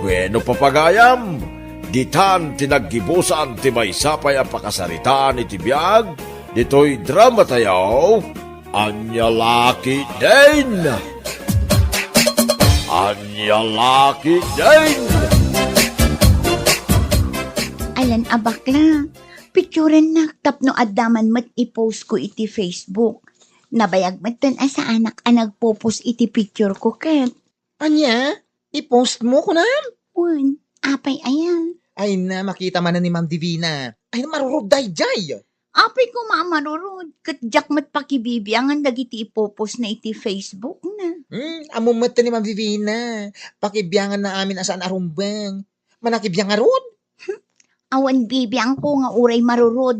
Bueno, papagayam, ditan ti naggibusan ti maysa pay a pakasaritaan iti biag ditoy dramatayo. Ania la ketdin? Ania la ketdin? Alan a bakla, picturennak tapno adda man met i-post ko iti Facebook. Nabayag metten a saanak a nagpo-post iti picture ko ket. Ania? I-post mo, kunam? Wen, apay aya? Ay na, makita manen ni Ma'am Divina. Ay na, marurod daydiay. Apay koma a marurod, ket diak met pakibibiangan dagiti ipopost na iti Facebook na. Hmm, ammo met ni Ma'am Divina. Pakibiangan na amin a saan a rumbeng. Manakibiang ngarud? Awan bibiangko nga uray marurod.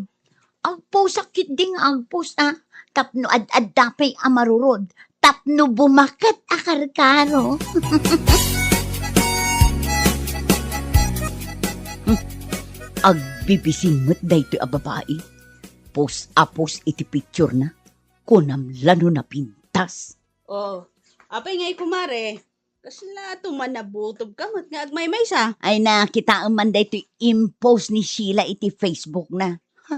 Agposak ketdi nga agpost a, tapno ad-adda pay a marurod, tapno bumaket a karkaro. Hmm. Agbibisin met daytoy a babai. Post a post iti picture na. Kunam la no napintas. Oh, apay ngay, kumare? Kasla tuman nabutobka met nga agmaymaysa? Ay na, kitaem man daytoy impost ni Sheila iti Facebook na. Ha,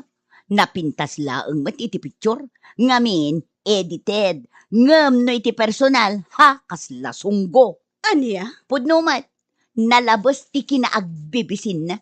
napintas laeng met iti picture. Ngamin, edited. Ngem no iti personal, ha, kasla sunggo. Ania? Pudno met, nalabes ti kinaagbibisinna.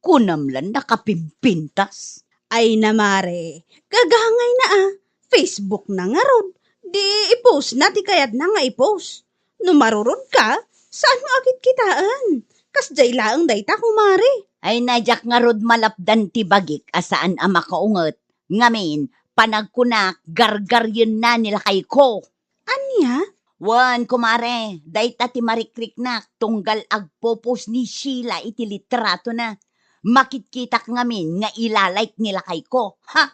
Kunam la nakapimpintas. Ay na, mare, gagangayna a. Facebook na ngarud. Di i-post na ti kayatna nga i-post. No marurod ka, saan mo a kitkitaen? Kasdiay laeng dayta, kumare. Ay na, diak ngarud malapdan ti bagik a saan a makaunget. Ngamin, panagkunak, gargarienna ni lakayko. Ania? Wen, kumare, dayta ti marikriknak tunggal agpo-post ni Sheila iti litratona. Makitkitak ngamin nga ilalike ni lakayko. Ha?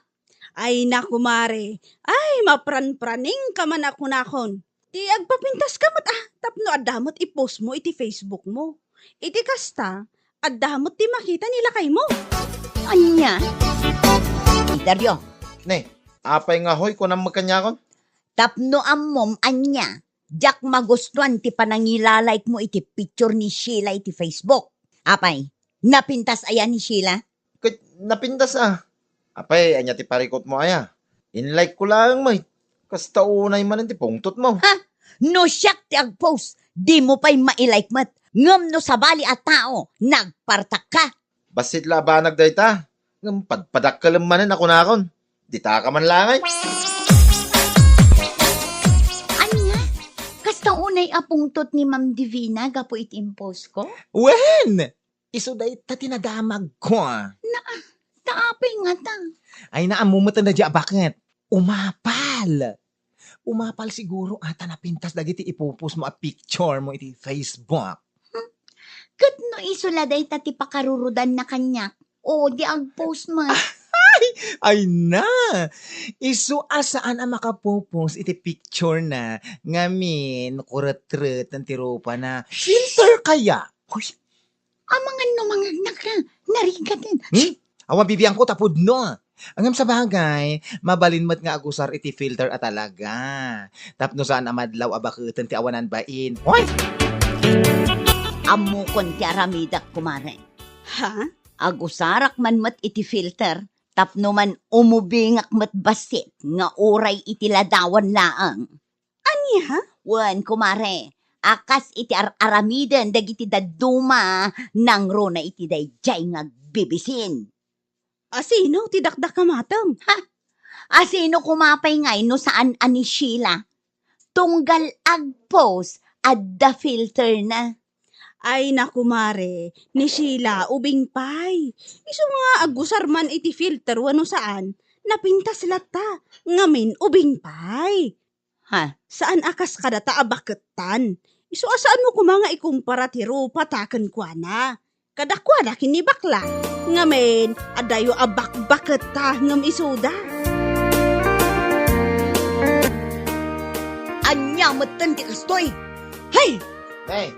Ay na, kumare. Ay, mapranpraningka man a kunakon. Ti agpapintaska met a, tapno adda met i-post mo iti Facebook mo. Iti kasta, adda met ti makita ni lakaymo. Ania? Dario. Ne, apay nga hoy, kunam met kaniakon? Tapno ammom ania, diak magustuan ti panangilalike mo iti picture ni Sheila iti Facebook. Apay, napintas aya ni Sheila? Ket napintas a. Apay, ania ti parikutmo aya? In-like ko laeng met. Kasta unay manen ti pungtotmo. Ha? No siak ti agpost, dimo pay mailike met. Ngem no sabali a tao, nagpartakka. Bassit la a banag dayta. Ngem padpadakkelem manen a kunakon. Ditaka man la ngay. Ania? Kasta unay a pungtot ni Ma'am Divina gapu iti impost ko? Wen! Isu dayta ti nadamagko a. Na, ta apay ngata? Ay, naammo met a nadia a baket. Umapal. Umapal siguro a ta napintas dagiti ipopost mo a picture mo iti Facebook. Hmm. Ket no isu la dayta ti pakarurudanna kaniak, o di agpost met. Ay, ay na! Isu a saan a makapopost iti picture na ngamin kuretreten ti rupa na. Filter kaya? Uy, Amangan no mangagnak ka, narigaten. Hmm? Awan bibiangko ta pudno. Ngem sabagay, mabalin met nga agusar iti filter a talaga. Tapno saan a madlaw a baketen ti awanan bain. Hoy! Ammokon ti aramidak, kumare. Ha? Agusarak man met iti filter, tapno man umubingak met bassit nga uray iti ladawan laeng. Ania? Wen, kumare, a kas iti ar-aramiden dagiti dadduma, nangruna iti daydiay nga agbibisin. Asino ti dakdak a matem? Ha? Asino koma pay ngay no saan a ni Sheila? Tunggal agpost, adda filter na. Ay na, kumare, ni Sheila, ubing pay. Isu nga agusar man iti filter wenno saan, napintas latta, ngamin ubing pay. Ha? Saan a kas kadata a bakettan. Isu a saanmo koma nga ikumpara ti rupata kenkuana. Kadakuada ken ni bakla. Ngamin, adayo a bakbaketta ngem isuda. Ania metten ti kastoy? Hay! Nay,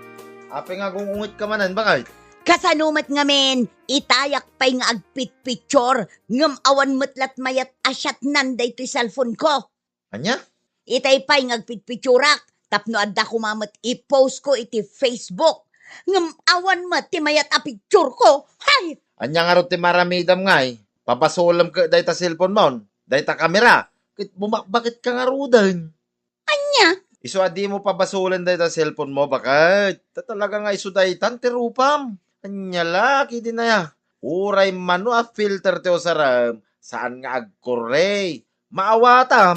apay nga agung-ungetka manen, bakay? Kasano met ngamin, itayak pay nga agpitpicture, ngem awan met lat mayat a shotnan daytoy cellphone ko. Ania? Itay pay nga agpitpicturak tapno adda koma met i-post ko iti Facebook. Ngem awan met ti mayat a picture ko. Hay! Ania ngarud ti maramidam ngay? Pabasolem ket dayta cellphone mon, dayta kamera, ket bumakbaketka ngaruden. Ania? Isu a dimo pabasolen dayta cellphone mo, baket. Ta talaga nga isu daytan ti rupam. Ania la, kidinaya? Uray mano a filter ti usarem, saan nga agkurre. Maawatam.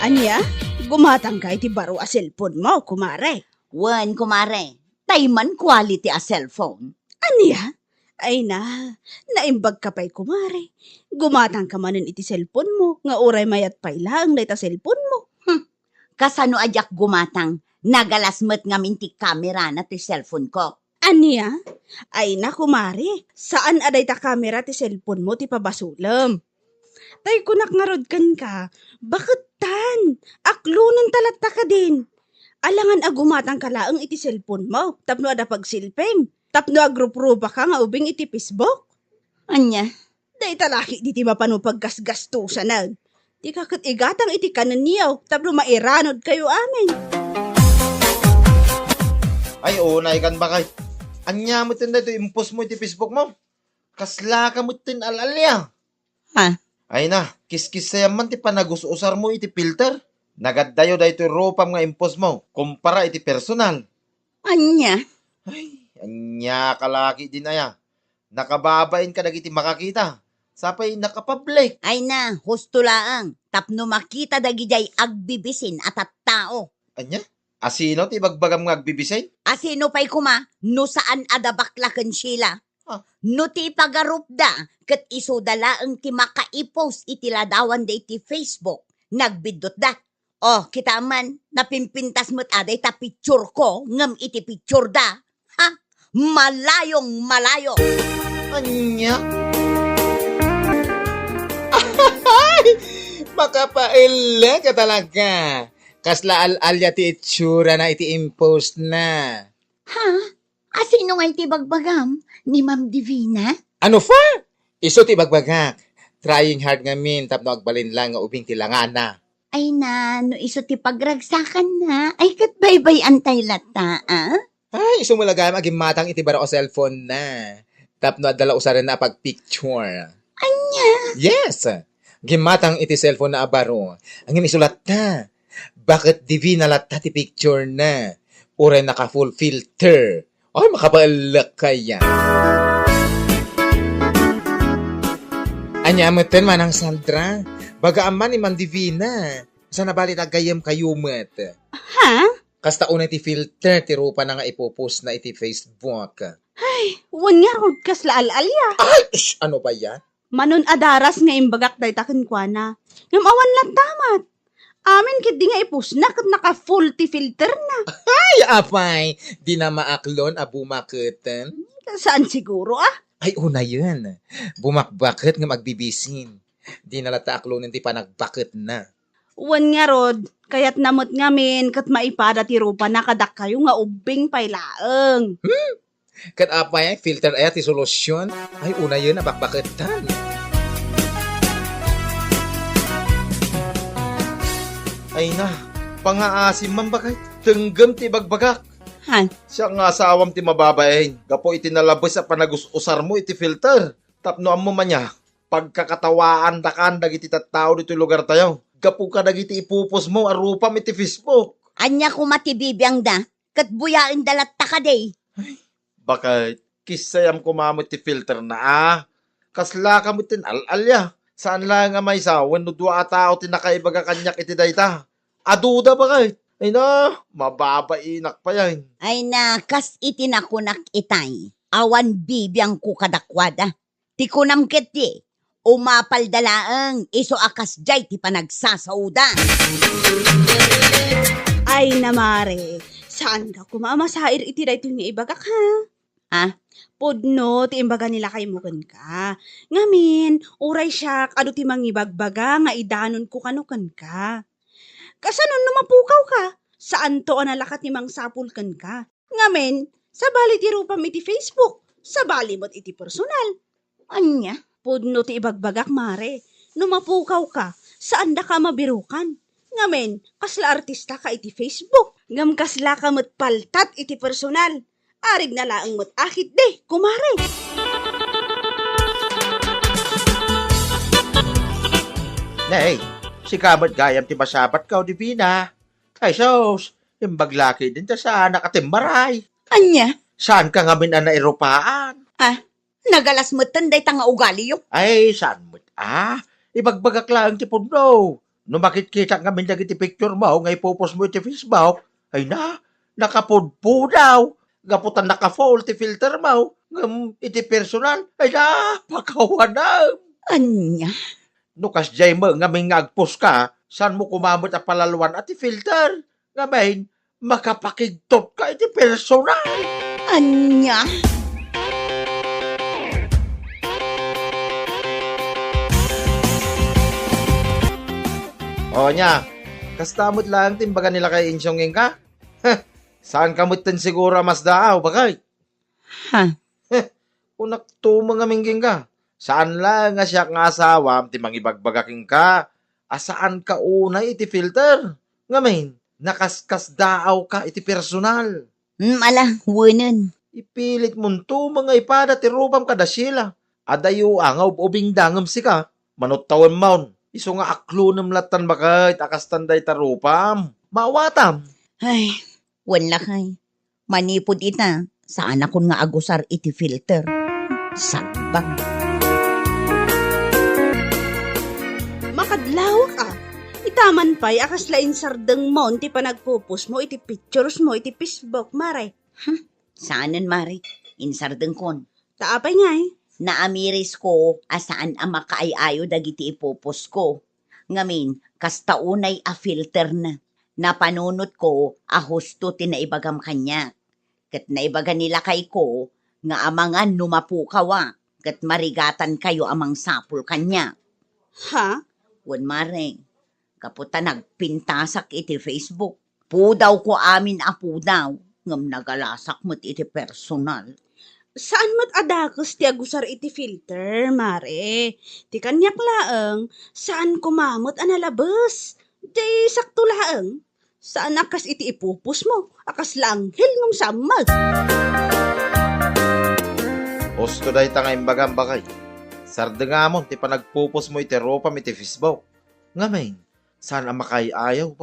Ania? Gumatangka iti baro a cellphone mo, kumare? Wen, kumare. Tay man quality a cellphone. Ania? Ay na, naimbagka pay, kumare. Gumatangka manen iti cellphone mo, nga uray mayat pay laeng dayta cellphone mo. Hmm. Kasano a diak gumatang? Nagalas met ngamin ti kamerana ti cellphone ko. Ania? Ay na, kumare, saan a dayta kamera ti cellphone mo ti pabasolem. Tay kunak ngarud kenka, bakettan, aklonenta latta kadin. Alangan a gumatangka laeng iti cellphone mo, tapno adda pagsilpim, tapno agruprupaka nga ubing iti Facebook. Ania? Dayta la ketdi ti mapano paggasgastosanen. Dika ket igatang iti kanenyo tapno mairanodkayo amin. Ay, unay kan bakay. Ania metten daytoy impost mo iti Facebook mo? Kaslaka metten al-alia. Ha? Ay na, kiskisayam man ti panagus-usar mo iti filter. Nagaddayo daytoy rupam nga impost mo kumpara iti personal. Ania? Ay, ania ka la ketdin aya? Nakababain kadagiti makakita. Sapay nakapablik. Ay na, husto laeng, tapno makita dagidiay agbibisin a tattao. Ania? Asino ti ibagbagam nga agbibisin? Asino pay koma no saan a da bakla ken Sheila? Ah. No ti ipagarupda, ket isuda laeng ti makaipost iti ladawanda iti Facebook, nagbiddutda. Oh, kita man, napimpintas met a dayta picture ko ngem iti picture da. Ha? Malayong malayo. Ania? Ay! Makapaellek ka talaga. Kasla al-alia ti itsurana iti impost na. Ha? Asino ngay ti bagbagam? Ni Ma'am Divina? Ano fa? Isu ti bagbagak. Trying hard ngamin tapno agbalin lang nga ubing ti langana. Ay na, no isu ti pagragsakanna, ay ket baybay-antay latta, a? Ay, isu met la gayam a gimmatang iti baro a cellphone na. Tapno adda la usarenna a pagpicture. Ania? Yes. Gimmatang iti cellphone na a baro. Ngem isu latta. Baket Divina latta ti picture na. Uray naka full filter. Ay, makabaellek kaya. Ania metten, Manang Sandra? Bagaam man ni Ma'am Divina. Saan a bali ta gayyemkayo met? Ha? Kasta unay ti filter ti rupana nga ipopost na iti Facebook. Ay, wen ngarud kasla al-alia. Ay, shh, ano ba yan? Manon a daras nga imbagak dayta kenkuana. Ngem awan latta met. Amin ketdi nga ipost na ket naka-full ti filter na. Ay, apay, dina maaklon a bumaketen? Saan siguro, a? Ay, unayen. Bumakbaket ngem agbibisin. Dina latta aklonen ti panagbaket na. Wen ngarud, kayatna met ngamin ket maipada ti rupana kadakayo nga ubbing pay laeng. Hmm? Ket apay, filter aya ti solusyon? Ay, unayen a bakbaketan. Ay na, pangaasim man bakay. Tenggem ti ibagbagak. Han? Siak nga asawam ti mababain gapu iti nalabes a panagus-usarmo iti filter. Tapno ammom ania, pagkakatawaandakan dagiti tattao ditoy lugartayo. gapu kadagiti ipupusmo a rupam iti Facebook. Ania koma ti bibiangda? Ket buyaenda latta kadi? Baket, kissayam koma met ti filterna a. Kaslaka met ti al-alia. Saan laeng a maysa wenno dua a tao ti nakaibaga kaniak iti dayta. Aduda, baket. Ay na, mababainak payen. Ay na, kas iti nakunak itay, awan bibiangko kadakuada. Ti kunam ketdi, umapalda laeng isu a kasdiay ti panagsasaoda. Ay na, mare, saanka koma a masair iti daytoy nga ibagak, ha? Ha? Pudno ti imbaga ni lakaymo kenka. Ngamin, uray siak, adu ti mangibagbaga nga idanonko kano kenka. Kasano no mapukawka? Saanto a nalaka ti mangsapul kenka. Ngamin, sabali ti rupam iti Facebook, sabali met iti personal. Ania? Pudno ti ibagbagak, mare. No mapukawka, saandaka a mabirukan. Ngamin, kasla artistaka iti Facebook. Ngem kaslaka met paltat iti personal. Arigna laeng met a ketdi, kumare. Nay, sika met gayam ti masabatka, Divina. Ay sus, imbag la ketdin ta saanak a timmaray. Ania? Saanka ngamin a nairupaan? Ah, nagalas metten dayta nga ugaliyo. Ay, saan met a? Ibagbagak laeng ti pudno. No makitkitak ngamin dagiti picture mo nga ipupos mo iti Facebook, ay na, nakapudpudaw. Gapu ta naka-full ti filter mo, ngem iti personal, ay na, pakawanam. Ania? No kasdiay met ngamin nga agpos ka, saan mo koma met a palaloan a ti filter? Ngamin, makapakigtot ka iti personal. Ania? O nia, kasta met laeng ti imbaga ni lakay Insyong kenka? Heh, saanka metten siguro a masdaaw, baket? Ha? Heh, kunak tumeng ngamin kenka. Saan laeng a siak nga asawam ti mangibagbaga kenka a saanka unay iti filter. Ngamin, nakaskasdaawka iti personal. Hmm, ala, wenen. Ipilitmon tumeng nga ipada ti rupam kada Sheila. Adayo a nga ub-ubingda ngem sika, manut-tawen mon. Isu nga aklonem lattan baket a kastan dayta rupam. Maawatam. Ay, wen lakay. Manipud ita, saanakon nga agusar iti filter. Sagbang. Makadlawak a. Ita man pay a kasla insardengmon ti panagpupos mo iti pictures mo iti Facebook, mare. Hmm, saanen, mare. Insardengkon. Ta apay ngay? Naamirisko a saan a makaay-ayo dagiti ipupos ko. Ngamin, kasta unay a filter na. Napanunotko a husto ti naibagam kaniak. Ket naibaga ni lakayko nga amangan no mapukawak, ket marigatankayo a mangsapul kaniak. Ha? Wen, mare, gapu ta nagpintasak iti Facebook. Pudawko amin a pudaw, ngem nagalasak met iti personal. Saan met a dakes ti agusar iti filter, mare. Ti kaniak laeng, saan koma met a nalabes. Diay sakto laeng. Saan a kas iti ipupos mo, a kasla anghel ngem saan met. Husto dayta nga imbagam, baket. Sardengamon ti panagpupos mo iti rupam iti Facebook. Ngamin, saan a makaay-ayaw.